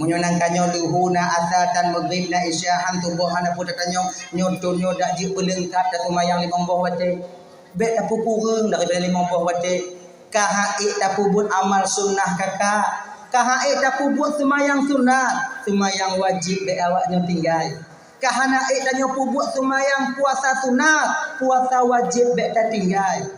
Meunyoe nangka nyoe luhu na asa dan maghrib na isya han suboh hana peue tatanyong, nyoe thon nyoe dak jeuet beuleungkab taseumayang limong boh watée. Bék tapeukureueng daripada limong boh watée. Ka han ék tapeubuet amal sunnah ka ka. Ka han ék tapeubuet seumayang sunat. Seumayang wajéb bék awak nyoe tinggai. Ka hana ék tanyoe peubuet seumayang puasa sunat. Puasa wajéb bék tatinggai.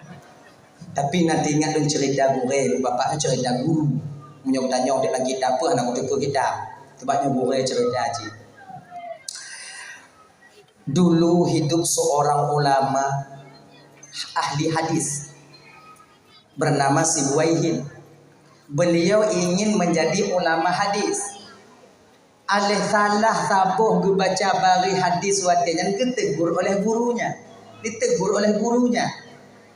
Tapi na teuingat lôn cerita gurèe, bapak nyoe cerita guru. Meunyoe tanyong di lagi dapur hana kuteupeu kita. Sebab nyoe gurèe cerita cit. Dulu hidup seorang ulama ahli hadis bernama Sibuwaihin. Beliau ingin menjadi ulama hadis. Aléh salah saboh geubaca baréh hadis watée nyan geutegur oleh gurunya. Ditegur oleh gurunya.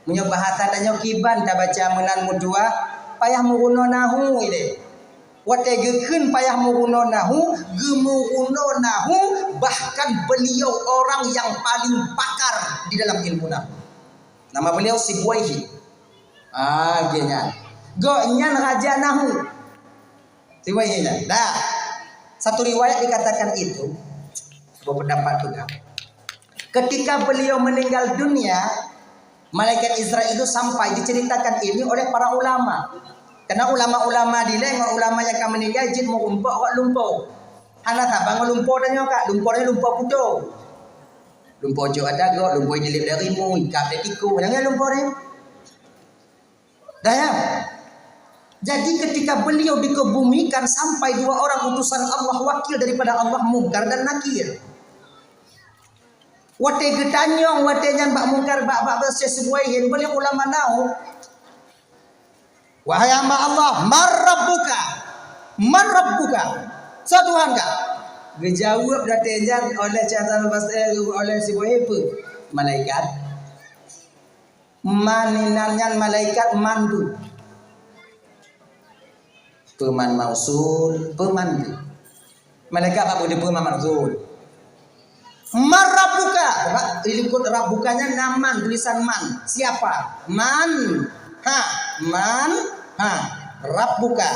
Meunyoe bahasa tanyoe kiban tabaca meunan meutuah, payah meurunoe nahu ilée. Watée geukheun payah meurunoe nahu, geumeurunoe nahu, bahkan beliau orang yang paling pakar di dalam ilmu nahu. Nama beliau Sibuwaihi. Ah, geuh nyan. Gobnyan raja nahu. Sibuwaihi nyan. Dah. Satu riwayat dikatakan itu, berpendapat juga. Ketika beliau meninggal dunia, malaikat Israel itu sampai diceritakan ini oleh para ulama. Karena ulama-ulama dilée ngon ulama nyang ka meuninggai jeuet meurumpok rot lumpo. Hana saban ngon lumpo tanyoe ka, lumpo nyoe lumpo kuto. Lumpo cok ada gok, lumpo dilip dari mu, ikap dari tiku. Jangan lumpo deh. Dah ya. Jadi ketika beliau dikebumikan sampai dua orang utusan Allah wakil daripada Allah Mungkar dan Nakir. Watée geutanyong, watée nyan bak Mungkar, bak, bak, bak Syekh Sibuwaihi, beliau ulama nahu. "Wahai hamba Allah, man rabbuka? Man rabbuka? Soe Tuhan ka?" Geujaweueb watée nyan oleh Syekh Hasan Al-Basri, oleh Sibuwaihi, "Peue? Malaikat." Man inan nyan malaikat man tu. Peue man mausul, peue man tu. Malaikat apa dia peue man mausul. Man rabbuka? Sebab di likot rabbuka nyan na man, tulisan man. Siapa? Man. Ha. Man. Ha. Rabbuka.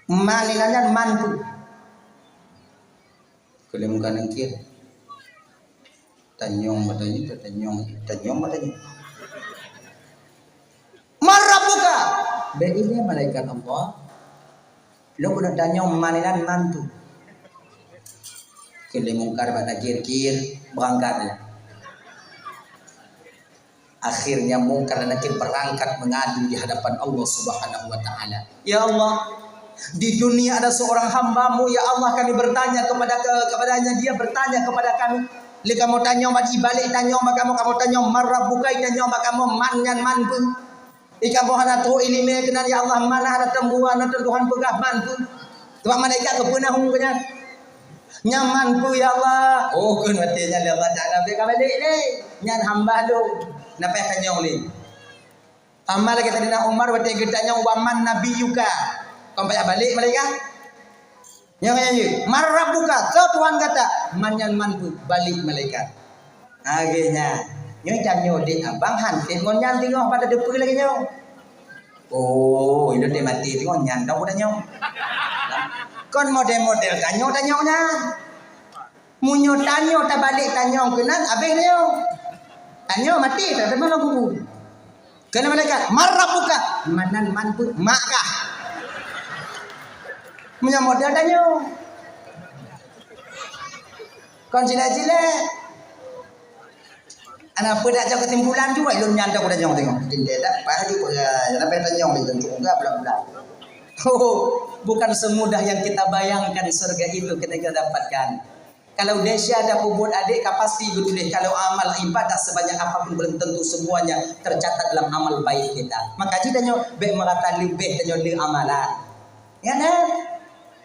Man inan nyan man tu. Keu lé Mungkar Nakir. Tanyong, batanyong, tanyong, tanyong, batanyong. Man rabbuka? Bèk ilèe malaikat Allah. Lôn keuneuk tanyong man inan man tu. Keu lé Mungkar bak Nakir, kir, beurangkat. Akhirnya Mungkar dan Nakir berangkat mengadu di hadapan Allah Subhanahu wa Ta'ala. Ya Allah, di dunia ada seorang hamba-Mu, ya Allah, kami bertanya kepada, ke-, kepadanya, dia bertanya kepada kami. Lé kamoe tanyong bak, ibalek tanyong bak kamoe, kamoe tanyong man rabbuka, itanyong bak kamoe man nyan man peue. Di kamoe hana trok iéleumé keunan, ya Allah, man hana teumbuan, hana teumbuan peugah man peue. Teuma malaikat geupeuna hong keu nyan. Nyan man peue, ya Allah? Oh, kheun watèe nyan lé Allah Taala, "Bèk ka balek lé. Nyan hamba lôn." Na payah tanyong lé. Sama lagèe Saidina Umar watèe geutanyong, "Wa man nabiyyuka?" Kon payah balek malaikat. Nyan, nyan, nyan. "Man rabbuka?" Soe Tuhan gata? Man nyan man peue? Balek malaikat. Lagèe nyan. Nyoe tanyoe dek abang hantom ngon nyan teungoh pada deupeu lagèe nyoe. Oh, inong dek maté teungoh nyan dong tanyoe. Kon model-model tanyoe, tanyoe nyan. Meunyoe tanyoe tabalek tanyong keunan, abéh tanyoe. Tanyoe maté, tateumé lam kubu. Kheun malaikat, "Man rabbuka?" Man nan man peue? Mak kah? Meunyoe model tanyoe. Kon jilek-jilek. Ana peue dak cok kesimpulan tu, wai lôn nyan dak udah nyong tengok. Jendela dak, paha tu peugah, sampai tanyong di tentu enggak bulan-bulan. Oh, bukan semudah yang kita bayangkan surga itu kita dapatkan. Kalau desya ada peubuet adék ka pasti geutuléh, kalau amal ibadah sebanyak apapun belum tentu semuanya tercatat dalam amal baik kita. Maka jih tanyoe bék meurasa leubeh tanyoe le amalan. Ya kan?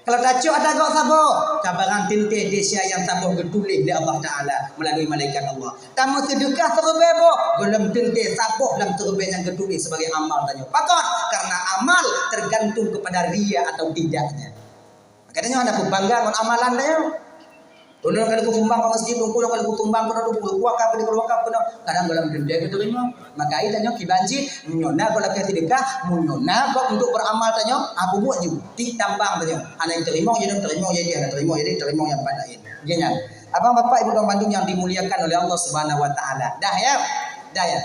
Kalau tacok ata gob saboh, ka barang teuntée desya nyang saboh geutuléh lé Allah Taala melalui malaikat Allah. Tameuseudeukah siribée boh, gohlom teuntée saboh lam siribée nyang geutuléh sebagai amal tanyoe. Pakon? Karena amal tergantung kepada ria atau tidaknya. Maka tanyoe hana peubangga ngon amalan tanyoe. Ulôn ka lheueh kusumbang bak masjid, ulôn ka lheueh kusumbang keunoe, ulôn ka lheueh kuwakaf keunoe, ulôn ka lheueh wakaf keunoe. Kadang gohlom teuntée geuteurimong. Maka ai tanyoe kiban jih, meunyoe na gob lakée seudeukah, meunyoe na gob untuk beuramal tanyoe, ah, peubuet ju. Tiek tambang tanyoe. Hana teurimong, jadi teurimong, jadi hana teurimong, jadi teurimong nyang pat laén. Jadi nyan. Abang, bapak, ibu dan bandum yang dimuliakan oleh Allah Subhanahu wa Taala. Dah ya? Dah ya?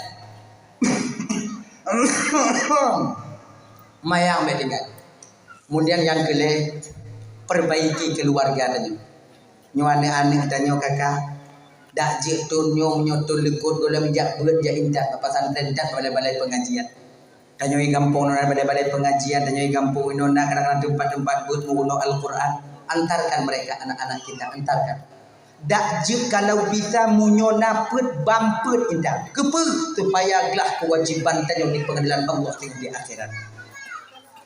Mayang bék tinggai. Kemudian nyang keulhée, perbaiki keuluwarga tanyoe. Nyoe aneuk-aneuk tanyoe, kakak, dak jeuet thon nyoe, meunyoe thon likot gohlom jak beuet jak intat, bak pesantren intat, balai-balai pengajian. Tanyoe di gampông na balai-balai pengajian, tanyoe di gampông inoe na kadang-kadang teumpat-teumpat beuet meurunoe Al-Quran. Antarkan mereka, anak-anak kita, antarkan. Dak jeuet kalau bisa meunyoe na peuet, ban peuet intat. Keupeue? Supaya glah keuwajiban tanyoe di peungadelan Allah di akhirat.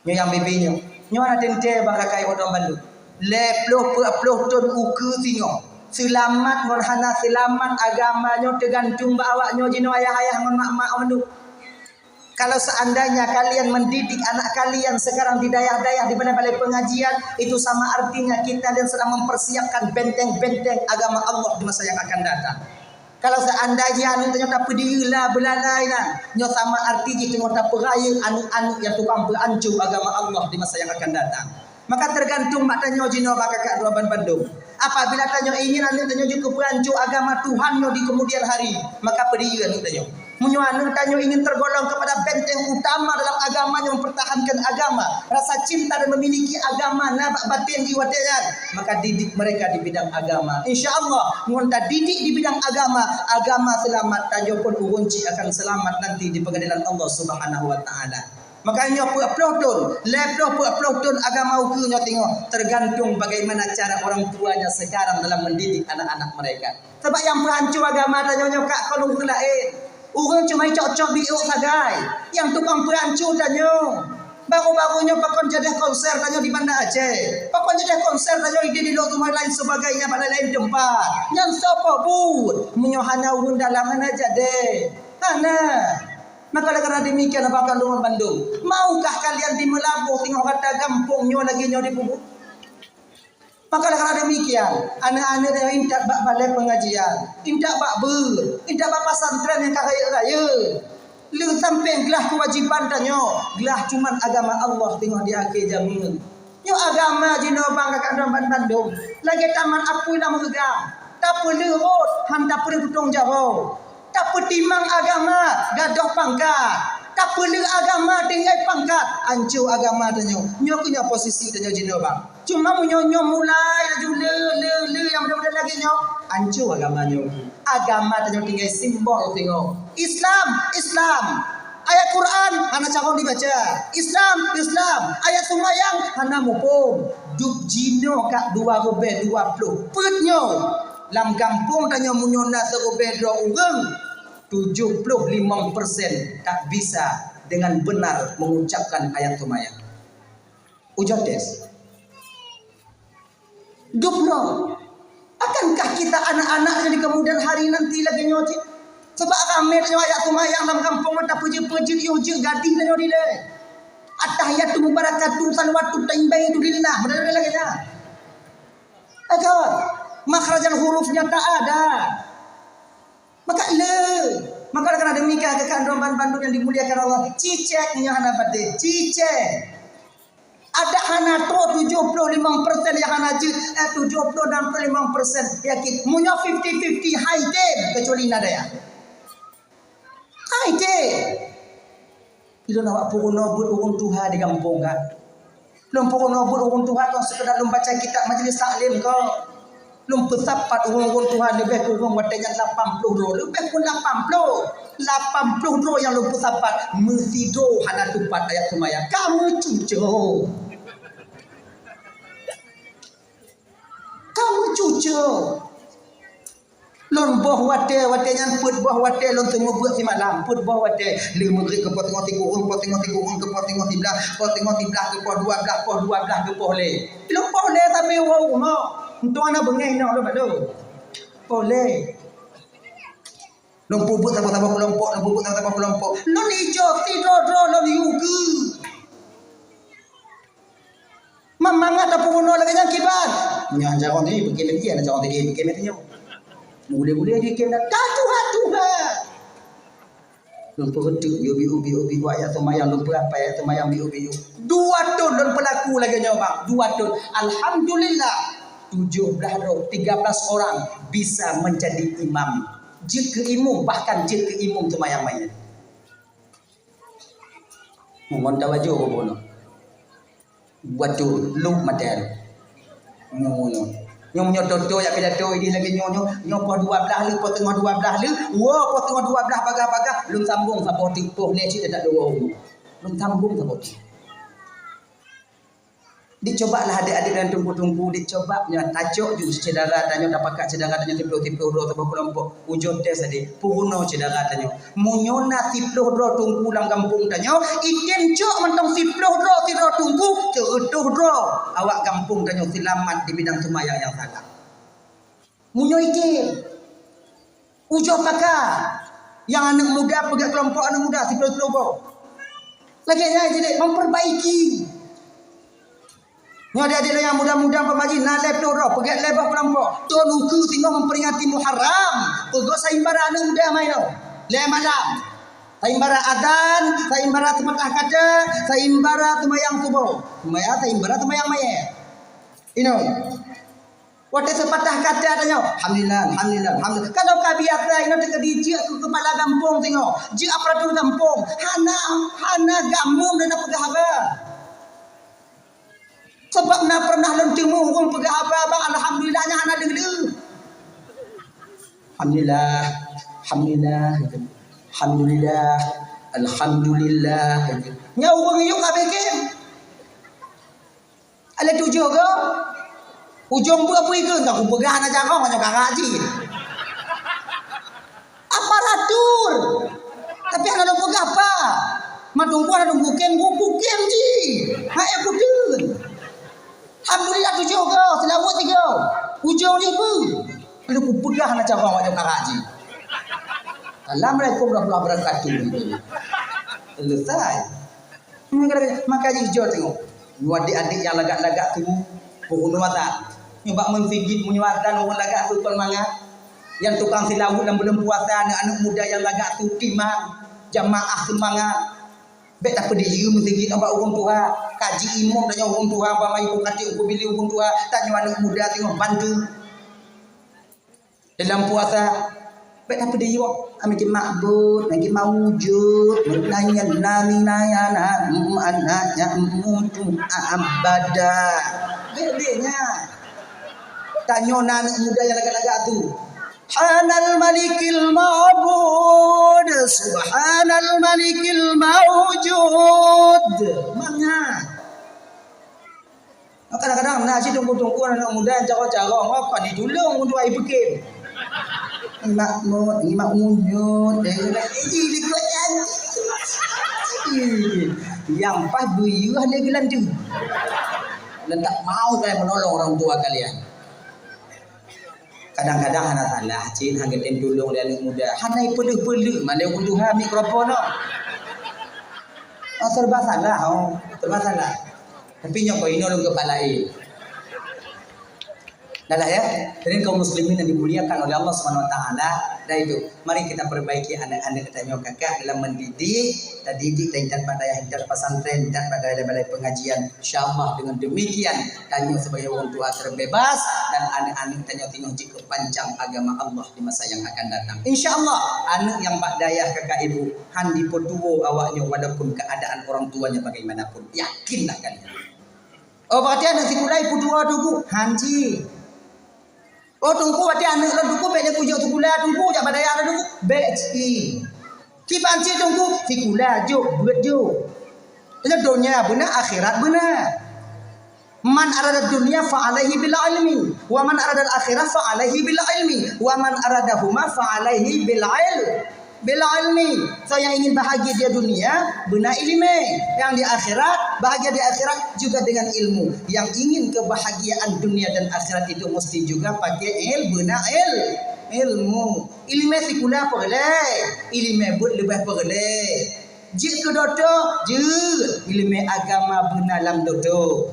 Nyoe nyang bibi nyoe. Nyoe hana teuntée bak rakai ureueng bandum. Lhée ploh peuet ploh thon ukeue singoh. Seulamat ngon hana seulamat agama nyoe teugantung bak awak nyoe jinoe ayah-ayah ngon mak-mak mandum. Kalau seandainya kalian mendidik anak kalian sekarang di dayah-dayah, di balai-balai pengajian, itu sama artinya kita dan sedang mempersiapkan benteng-benteng agama Allah di masa yang akan datang. Kalau seandainya aneuk tanyoe tapeudiyeu la beulalai na, nyoe sama arti jih teungoh tapeurayeuk aneuk-aneuk nyang tukang peuanco agama Allah di masa yang akan datang. Maka tergantung bak tanyoe jinoe bak kakak droe ban bandum. Apabila tanyoe ingin aneuk tanyoe jeuet keu peuanco agama Tuhan nyoe di kemudian hari, maka peudiyeu aneuk tanyoe. Meunyoe aneuk tanyoe ingin tergolong kepada benteng utama dalam agama nyang mempertahankan agama, rasa cinta dan memiliki agama na bak baten jih watée nyan, maka didik mereka di bidang agama. Insya Allah, ngon tadidik di bidang agama, agama seulamat, tanyoe pun ureueng cit akan seulamat nanti di peungadelan Allah Subhanahu wa Taala. Maka nyoe peuet ploh thon, lhée ploh peuet ploh thon agama ukeue nyoe teungoh, tergantung bagaimana cara orang tuanya sekarang dalam mendidik anak-anak mereka. Sabab nyang peuhanco agama tanyoe nyoe ka kon ureueng laén. Ureueng cuma cok-cok biôk sagai, nyang tukang peuhanco tanyoe. Baru-baru nyoe pakon jadeh konser tanyoe di Banda Aceh, pakon jadeh konser tanyoe di, di Lhokseumawe lain sebagainya bak lain-lain teumpat. Nyan soe peubuet? Meunyoe hana ureueng dalam hana jadeh. Hana. Maka oleh karena demikian, Abang Kandung bandum, maukah kalian di Meulaboh teungoh rata gampông nyoe lagée nyoe dipeubuet? Maka oleh karena demikian, aneuk-aneuk tanyoe intat bak balai pengajian, intat bak beuet, intat bak pesantren nyang ka rayeuk-rayeuk. Lheueh sampéng glah keuwajiban tanyoe, glah cuman agama Allah teungoh di akhé jameun. Nyoe agama jinoe bang kakak droe ban bandum, lagée taman apui lam reugang, tapeuleueh rot han tapeuleueh tutong jaroe. Tapeutimang agama gadôh pangkat, tapeuleueh agama tinggai pangkat, anco agama tanyoe. Nyoe keuh nyoe posisi tanyoe jinoe bang. Cuma meunyoe nyoe mulai laju le, le, le nyang model-model lagée nyoe, anco agama nyoe. Agama tanyoe tinggai simbol teungoh. Islam, Islam. Ayat Quran hana carông dibaca. Islam, Islam. Ayat seumayang hana muphom. Dub jinoe ka dua ribée dua ploh peuet nyoe. Lam gampông tanyoe meunyoe na siribée droe ureueng, tujoh ploh limong persen tak bisa dengan benar mengucapkan ayat seumayang. Ujoe tes. Dub nyoe. Akankah kita anak-anak di kemudian hari nanti lagée nyoe cit? Sabab ramé tanyoe ayat seumayang lam gampông mata peujeuet-peujeuet yoh jeuet gadih tanyoe dilée. At-tahiyatu mubarakatu salawatu thayyibatu lillah. Model-model lagée nyan. Agar makhrajal hurufnya tak ada. Maka le, maka karena demikian, kakak droe ban bandum yang dimuliakan Allah, cicek nyoe hana patéh, cicek. Ada hana trok tujoh ploh limong persen nyang hana jeuet, eh, tujoh ploh enam ploh limong persen yakin. Meunyoe fifty fifty, hai tem, kecuali na daya. Hai tem. Ilôn awak peurunoe buet ureueng tuha di gampông kan. Lôn peurunoe buet ureueng tuha kon sekedar lôn baca kitab majelis taklim kon. Lôn peusapat ureuëng-ureuëng tuha leubeh kureueng watée nyan lapan ploh droe, leubeh pun lapan ploh. Lapan ploh droe nyang lôn peusapat, meusidroe hana tupat ayat seumayang. Ka meucucoe. Ka meucucoe. Lôn boh watée, watée nyan peuet boh watée lôn teumeubuet simalam, peuet boh watée. Lheueh meugrib keu poh singoh sikureueng, poh singoh sikureueng keu poh singoh siblaih, poh singoh siblaih keu poh dua blaih, poh dua blaih keu poh lhée. Lôn poh lhée sabe woe u rumoh. Meutuah na beungéh inoe lôn bak lôn. Poh lhée. Lôn peubuet saboh-saboh keulompok, lôn peubuet saboh-saboh keulompok. Lôn ijok sidroe-droe lôn yue keu. Mangat tapeurunoe lagée nyan kiban. Nyan carông tadi, beukem lagée nyan carông tadi, beukem lagée nyoe. Meuguléh-guléh jikém dah, ka tuha-tuha. Lôn peureuteuk, yo biu-biu, biu ayat seumayang, lôn peurapai ayat seumayang, biu-biu. Dua thon lôn peulaku lagée nyoe, bang. Dua thon. Alhamdulillah. Tujoh blaih droe, tiga belas orang bisa menjadi imam. Jeuet keu imum, bahkan jeuet keu imum seumayang manyét. Ngon tawajoh bunoe. Buat tu, lôk maté. Nyoe, nyoe. Nyoe, nyoe, toto, ya pidato, ini lagi nyoe, nyoe. Nyoe poh dua blaih lé, poh teungoh dua blaih lé. Wo, poh teungoh dua blaih bagah-bagah. Lôn sambung saboh ti, poh lhée cit tak dua. Lôn sambung saboh ti. Dicoba lah adik-adik dan teungku-teungku, dicoba nyoe tacok ju syedara tanyoe, tapakat syedara tanyoe siploh-siploh droe saboh keulompok. Ujoe teuh sabe, peurunoe syedara tanyoe. Meunyoe na siploh droe teungku lam gampông tanyoe, item cok mantong siploh droe sidroe teungku, seureutôh droe awak gampông tanyoe seulamat di bidang seumayang nyang salah. Meunyoe item, ujoe paka, nyang aneuëk muda peugét keulompok aneuëk muda siploh-siploh boh. Lagée nyan cit memperbaiki. Nyoe adik-adik lôn nyang muda-muda peumaji na lhée ploh droe, peugét lhée boh keulompok. Thon ukeue singoh memperingati Muharram. Peugét saimbara aneuëk muda mai nyoe. Lhée malam. Saimbara azan, saimbara seupatah kata, saimbara seumayang suboh. Seumayang, saimbara seumayang manyét. Inoe. Watée seupatah kata tanyoe, alhamdulillah, alhamdulillah, alhamdulillah. Kalau ka biasa inoe teuka dijak keu kepala gampông singoh, jeuet aparatur gampông, hana, hana gampông dan peugah haba. Sebab na pernah lôn teumé ureuëng peugah haba, bang, alhamdulillah, nyan hana deungoe. Alhamdulillah, alhamdulillah, alhamdulillah, alhamdulillah. Nyan ureuëng yuk ka bikin. Ada tujuh ke? Ujong beu bui ke? Enggak kupeugah anak cakong, anak kakak cit. Aparatur. Tapi hana lôn peugah apa. Matungku hana lôn kukem, ku kukem cit. Hai kuteun. Alhamdulillah tujuh ke? Selawat tiga. Ujong ni beu. Lalu kupeugah anak cakong, anak kakak cit. Assalamualaikum warahmatullahi wabarakatuh. Selesai. Maka jijok tengok. Nyoe adik-adik nyang lagak-lagak tu, peurunoe azan. Nyoe bak meuseujid meunyoe azan ureuëng lagak tu kon mangat. Nyang tukang seulaweuet lam buleuen puasa, aneuëk-aneuëk muda nyang lagak tu, timang, jamaah seumangat. Bék tapeudiyeu meuseujid nibak ureuëng tuha. Kaji imum tanyoe ureuëng tuha, bak mayu katik ukeue biléh ureuëng tuha, tanyoe aneuëk muda singoh bantu. Dalam puasa, bék tapeudiyeu, ami ke makbut, ami ke maujud, nanya nani nanya na, mm, anak, ya, mm, tu, abada. Bék, bék nyan. Tanyoe na aneuëk muda nyang lagak-lagak tu. Subhanal Malikil Ma'bud, Subhanal Malikil Maujud. Mangat. Kadang-kadang na cit teungku-teungku aneuëk muda nyang carông-carông, oh, kon jitulông untuk ai beukem. Ngimak mot, ngimak munyut, eh, eh, eh, likot nyan. Nyang paih beuyeuh lé geulanteue. Dan tak mau kalian menolong orang tua kalian. Kadang-kadang hana salah cit, hana geutem tulông lé aneuëk muda. Hana ipeuleueh-peuleueh mandum ureuëng tuha mikrofon nyoe. Oh, serba salah, oh. Serba salah. Tapi nyoe kok inoe lôn keupak laén. Dah lah ya. Jadi kaum muslimin yang dimuliakan oleh Allah Subhanahu Wa Taala, dah itu. Mari kita perbaiki anak-anak kita nyoe kakak dalam mendidik, tadidik dan intat bak dayah, intat pesantren, intat bak balai-balai pengajian. Insya Allah dengan demikian tanyoe sebagai orang tua terbebas dan anak-anak tanyoe tengok jika pancang agama Allah di masa yang akan datang. Insya Allah, anak yang bak dayah kakak ibu, han dipetuwo awaknya walaupun keadaan orang tuanya bagaimanapun. Yakinlah kalian. Oh, berarti anak sikula ipetuwo tu, Bu? Han cit. Oh, teungku, watèe aneuk lôn teungku, bèk lé kujok sikula teungku, jak bak dayah lôn teungku, bèk cit. Kiban cit teungku, sikula jok, beuet jok. Nyoe donya beuna, akhirat beuna. Man arada dunya fa alaihi bil ilmi, wa man arada akhirah fa alaihi bil ilmi, wa man aradahuma fa alaihi bil ilm. Bil ilmi. So, yang ingin bahagia di dunia, beuna ileumèe. Yang di akhirat, bahagia di akhirat juga dengan ilmu. Yang ingin kebahagiaan dunia dan akhirat itu mesti juga pakai il-, beuna il-, ilmu. Ileumèe sikula peureulèe, ileumèe beuet leubeh peureulèe. Jeuet keu dokto, jeuet. Ileumèe agama beuna lam dokto.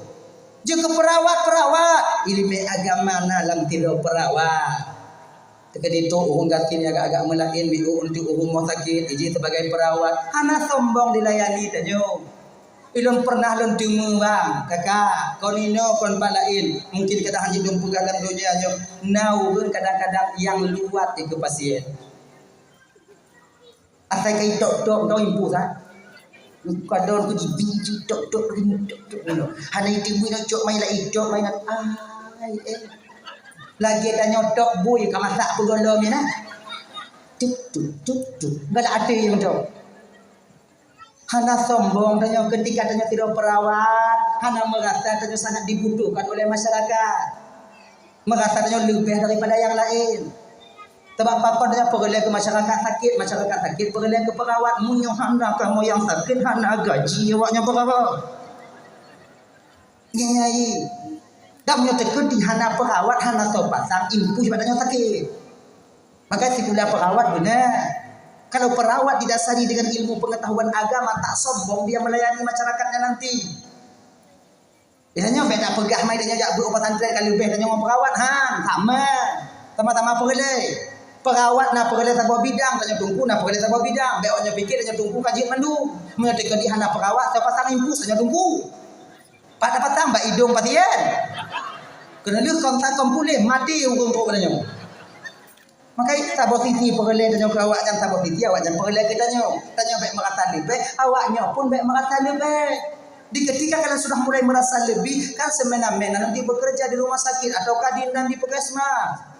Jeuet keu peurawat, peurawat. Ileumèe agama na lam tiroe peurawat. Teukeudi trok ureueng gasien nyang agak-agak meulaén, miôk untuk ureueng rumoh sakét, iji sebagai peurawat. Hana sombong dilayani tanyoe. Ilôn pernah lôn teumé bang, kakak, kon inoe kon pat laén. Mungkin kadang hana lôn peugah lam donya nyoe. Na ureueng kadang-kadang nyang luwat dikeue pasien. Asai ka itok-tok, tau impus, ha? Kadang ku jibi, jitok-tok, jitok-tok, ngono. Hana iteumui nak cok mai, lai tok mai, ai, eh. Lagèe tanyoe tok bui ka masak peugolom nyan, nah. Tuk, tuk, tuk, tuk. Galak até nyang tok. Hana sombong tanyoe ketika tanyoe sidroe perawat, hana merasa tanyoe sangat dibutuhkan oleh masyarakat. Merasa tanyoe leubeh daripada nyang laén. Sabab pakon tanyoe peureulèe keu masyarakat sakét, masyarakat sakét peureulèe keu perawat. Meunyoe hana kamoe nyang sakét, hana gaji awak nyan perawat. Nyan, nyan, nyan. Dan meunyoe teukeudi hana perawat, hana soe pasang impus bak tanyoe sakét. Maka sikula perawat beuna. Kalau perawat didasari dengan ilmu pengetahuan agama, tak sombong dia melayani masyarakatnya nanti. Biasanya bèk tapeugah mai tanyoe jak beuet u pesantren ka leubeh tanyoe ngon perawat, han, sama. Sama-sama peureulèe. Perawat na peureulèe saboh bidang, tanyoe teungku na peureulèe saboh bidang. Bèk awak nyoe pikir tanyoe teungku ka jeuet mandum. Meunyoe teukeudi hana perawat, soe pasang impus tanyoe teungku. Pat dapatang bak idong pasien. Keuneulheueh kon takon puléh, maté ureueng trok tanyoe. Maka saboh sisi peureulèe tanyoe keu awaknyan, saboh sisi awaknyan peureulèe keu tanyoe. Tanyoe bèk meurasa leubeh, awaknyoe pun bèk meurasa leubeh. Di ketika kalian sudah mulai merasa lebih, kan semena-mena nanti bekerja di rumah sakit ataukah di, di puskesmas.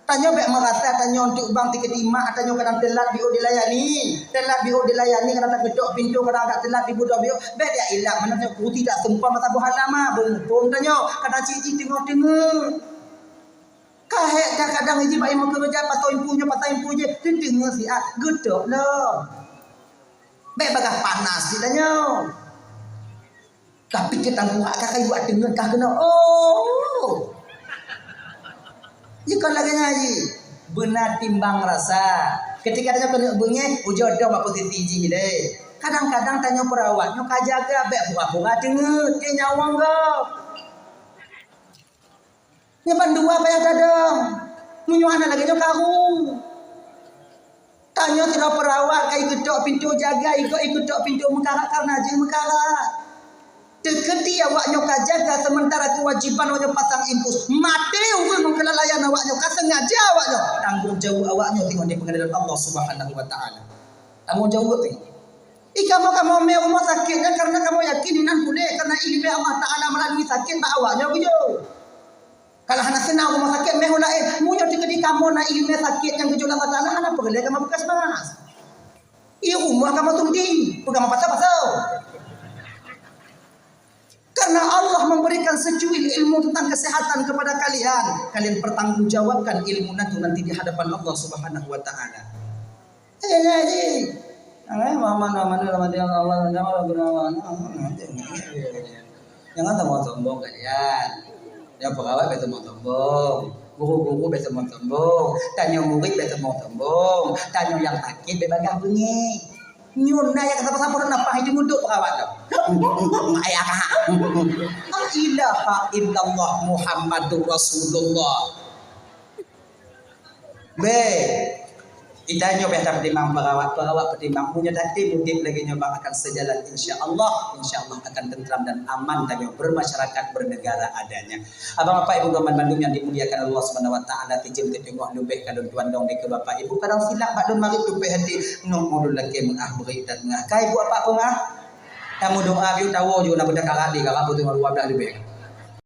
Tanyoe bèk meurasa tanyoe untuk bang tiket imak, tanyoe kadang teulat biôh dilayani. Teulat biôh dilayani, kadang takeudok pintoe, kadang agak teulat dibudoh biôh. Bèk jak ilak, mana tanyoe putih tak sempat mata buah lama, beumpung tanyoe, kadang cik-cik teungoh-teungoh. Ka hék that kadang iji bak imum keureuja, pasoe impus nyoe, pasoe impus jih, teuteungoh siat, geutôk lom. Bèk bagaih panas cit tanyoe. Tapi keu tangguh ka kayu ateueh ngon kah keunoe. Oh! Jikon lagèe nyan jih, beuna timbang rasa. Ketika tanyoe keuneuk beungèh, ujoe dong bak posisi jih lé. Kadang-kadang tanyoe perawat nyoe ka jaga, bèk pura-pura teungeut, keu nyawöng gob. Nyan bandua payah tadong. Meunyoe hana lagèe nyoe karu. Tanyoe sidroe perawat ka ikeudok pintoe jaga, ikot ikeudok pintoe meukarat kareuna jih meukarat. Teukeudi awak nyoe ka jaga seumeuntara keuwajéban awak nyoe pasang impus. Maté ureueng ngon keulalaian awak nyoe, ka seungaja awak nyoe. Tanggong jaweueb awak nyoe teungoh di peungadelan Allah Subhanahu wa Taala. Tanggong jaweueb teungoh. Ih, kamoe, kamoe mé rumoh sakét nyan kareuna kamoe yakin inan puléh, kareuna ileumèe Allah Taala meulalui sakét bak awak nyoe geuyue. Kalau hana seunang rumoh sakét, mé u laén. Meunyoe teukeudi kamoe na ileumèe sakét nyang geujok lé Allah Taala, hana peureulèe kamoe puskesmas. Ih, rumoh kamoe tunti, peugah meupasoe-pasoe. Karena Allah memberikan secuil ilmu tentang kesehatan kepada kalian, kalian pertanggungjawabkan ilmu itu nanti di hadapan Allah Subhanahu wa Taala. Eh, jadi, eh, mana, mana, mana, Allah, Allah, Allah, Allah, Allah. Jangan sombong-sombong kalian. Nyang peugawai bèk sombong-sombong. Guru-guru bèk sombong-sombong. Tanyoe murit bèk sombong-sombong. Tanyoe nyang sakét bèk bagaih beungèh. Nyoe na nyang sapa-sapa na paih teumudok peugawai tu. Ayah kah. La ilaha illallah Muhammadur Rasulullah. Bèk. Kita nyoe bèk tapeutimang peugawai, peugawai peutimang. Meunyoe tatem udép lagèe nyoe bang akan seujalan, insya Allah, insya Allah akan tentram dan aman tanyoe bermasyarakat, bernegara adanya. Abang, Bapak, Ibu, teman bandum yang dimuliakan Allah Subhanahu wa Taala, tijeuem teuteungoh leubeh ka lôn tuan dong dikeue Bapak Ibu. Kadang silap bak lôn marit tupéh hati, nyoe ulôn lakèe meu'ah beurit dan meu'ah. Ka Ibu Bapak peungah? Tameudoa biôh tawoe ju na beudak karat di, karat beutôi dua blah leubeh.